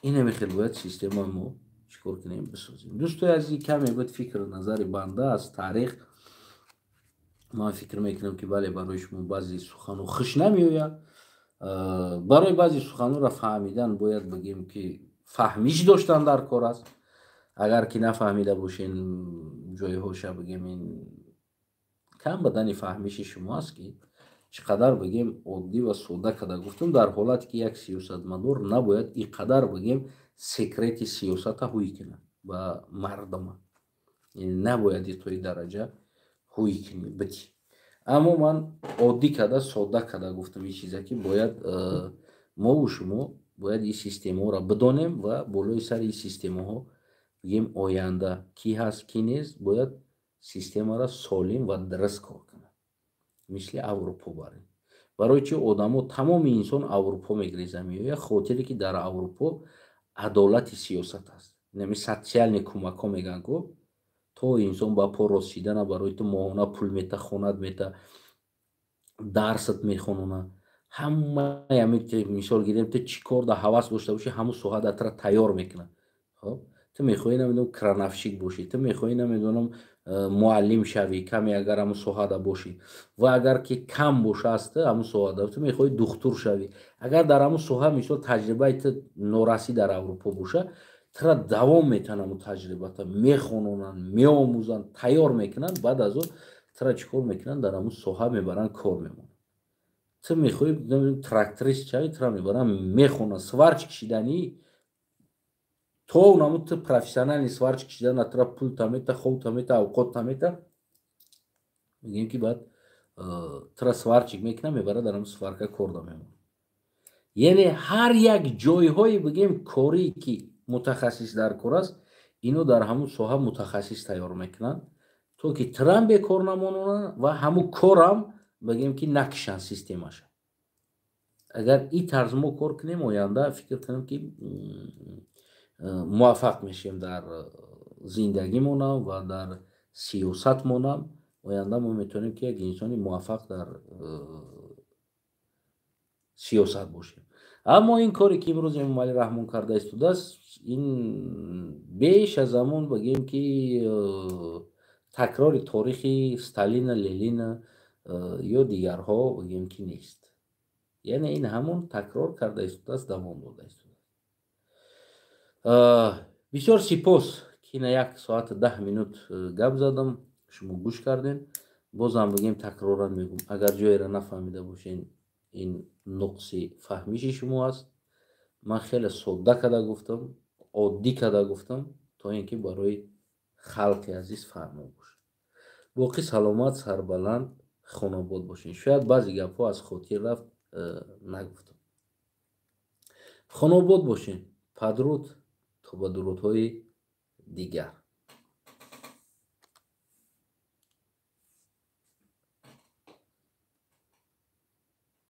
Инаме хел бояд системаи мо чӣ кор кунем, бисозем. Дӯстои азизи, каме буд фикру назари банда аз таърих. Ман фикр мекунам, ки бале, барои шумо баъзе суханҳо хуш намеояд. Барои баъзе суханҳоро фаҳмидан бояд, бигем, ки фаҳмиш доштан дар кор аст. Агар ки нафаҳмида бошен ҷойҳоша, бигем, ин кам бадани фаҳмиши шумо аст, ки чӣ қадар, бигем, оддӣ ва содда карда гуфтум. Дар ҳолате ки як сиёсатмадор набояд ин қадар, бигем, секрети сиёсата ҳуй кунад ба мардума, набояд то ин дараҷа ҳуй кунӣ битӣ. Аммо ман оддӣ карда, содда карда гуфтам ин чиза, ки бояд мову шумо бояд ин системаҳоро бидонем ва болои сари ин системаҳо, бигем, оянда кӣ ҳаст, кӣ нест, бояд системаро солим ва дуруст кор кунад, мисли Аврупо. Барем, барои чи одамо, тамоми инсон Аврупо мегреза меояд? Хотире ки дар Аврупо адолати сиёсат аст. Нами социальный кӯмакҳо мегӯянд ку, то инсон ба по рост шидана барои ту моҳона пул мета, хонат мета, дарсат мехонона, ҳамаи. Мисол гирем, ту чӣ кор дар ҳавас дошта бошӣ, ҳамун соҳа дар тура тайёр мекунад. Хоб, ту мехоҳӣ, намедонам, крановщик бошӣ, ту мехоҳӣ, намедонам, муаллим шавӣ, каме агар ҳамун соҳада бошӣ ва агар ки кам боша аст ҳамун соҳада, ту мехоҳӣ духтур шавӣ, агар дар ҳамун соҳа, мисол, таҷрибаи ту норасӣ дар Аврупо боша, тура давом метаҳанд, ҳамун таҷрибата мехононанд, меомӯзанд, тайёр мекунанд. Баъд аз он тура чӣ кор мекунанд? Дар ҳамун соҳа мебаранд, кор мемонанд. Ту мехоҳӣ тракторист шавӣ, тура мебаранд, мехонанд, сварщик шиданӣ, то намуд ту профессиональный сварщик шидан, тура пул тамета, хов тамета, авқот тамета. Мегӯем, ки баъд Тра сварщик мекунад, мебарад, дар ҳамн сварка кор да мемонад. Яъне ҳар як ҷойҳое, бигем, корӣ, ки мутахассис дар кор аст, ино дар ҳамун соҳа мутахассис тайёр мекунанд, то ки трам бекор намонанд ва ҳамун корам, бигем, ки накишанд системаша. Агар ин тарз мо кор кунем, оянда фикр кунем, ки муваффақ мешавем дар зиндагимонам ва дар сиёсатмонам. Оянда мо метавонем, ки як инсони муваффақ дар сиёсат бошем. Аммо ин коре, ки имрӯз Эмомалӣ Раҳмон карда истодааст, ин беш аз ҳамон, бигем, ки такрори торихи Сталина, Ленина ё дигарҳо, бигем, ки нест. Яъне ин ҳамон такрор карда истодааст, давом дода истодааст. Бисёр сипос, ки на 1 соату 10 минут гап задам, шумо гӯш кардем. Бозам, бигем, такроран мегӯм, агар ҷоеро нафаҳмида бошен, ин нуқси фаҳмиши шумо аст. Ман хеле содда карда гуфтам, оддӣ карда гуфтам, то ин ки барои халқи азиз фаҳмо бошад. Боқӣ саломат, сарбаланд, хонобод бошед. Шояд баъзе гапҳо аз хотир рафт, нагуфтам. Хонобод бошед. Падруд, то ба дурудҳои дигар.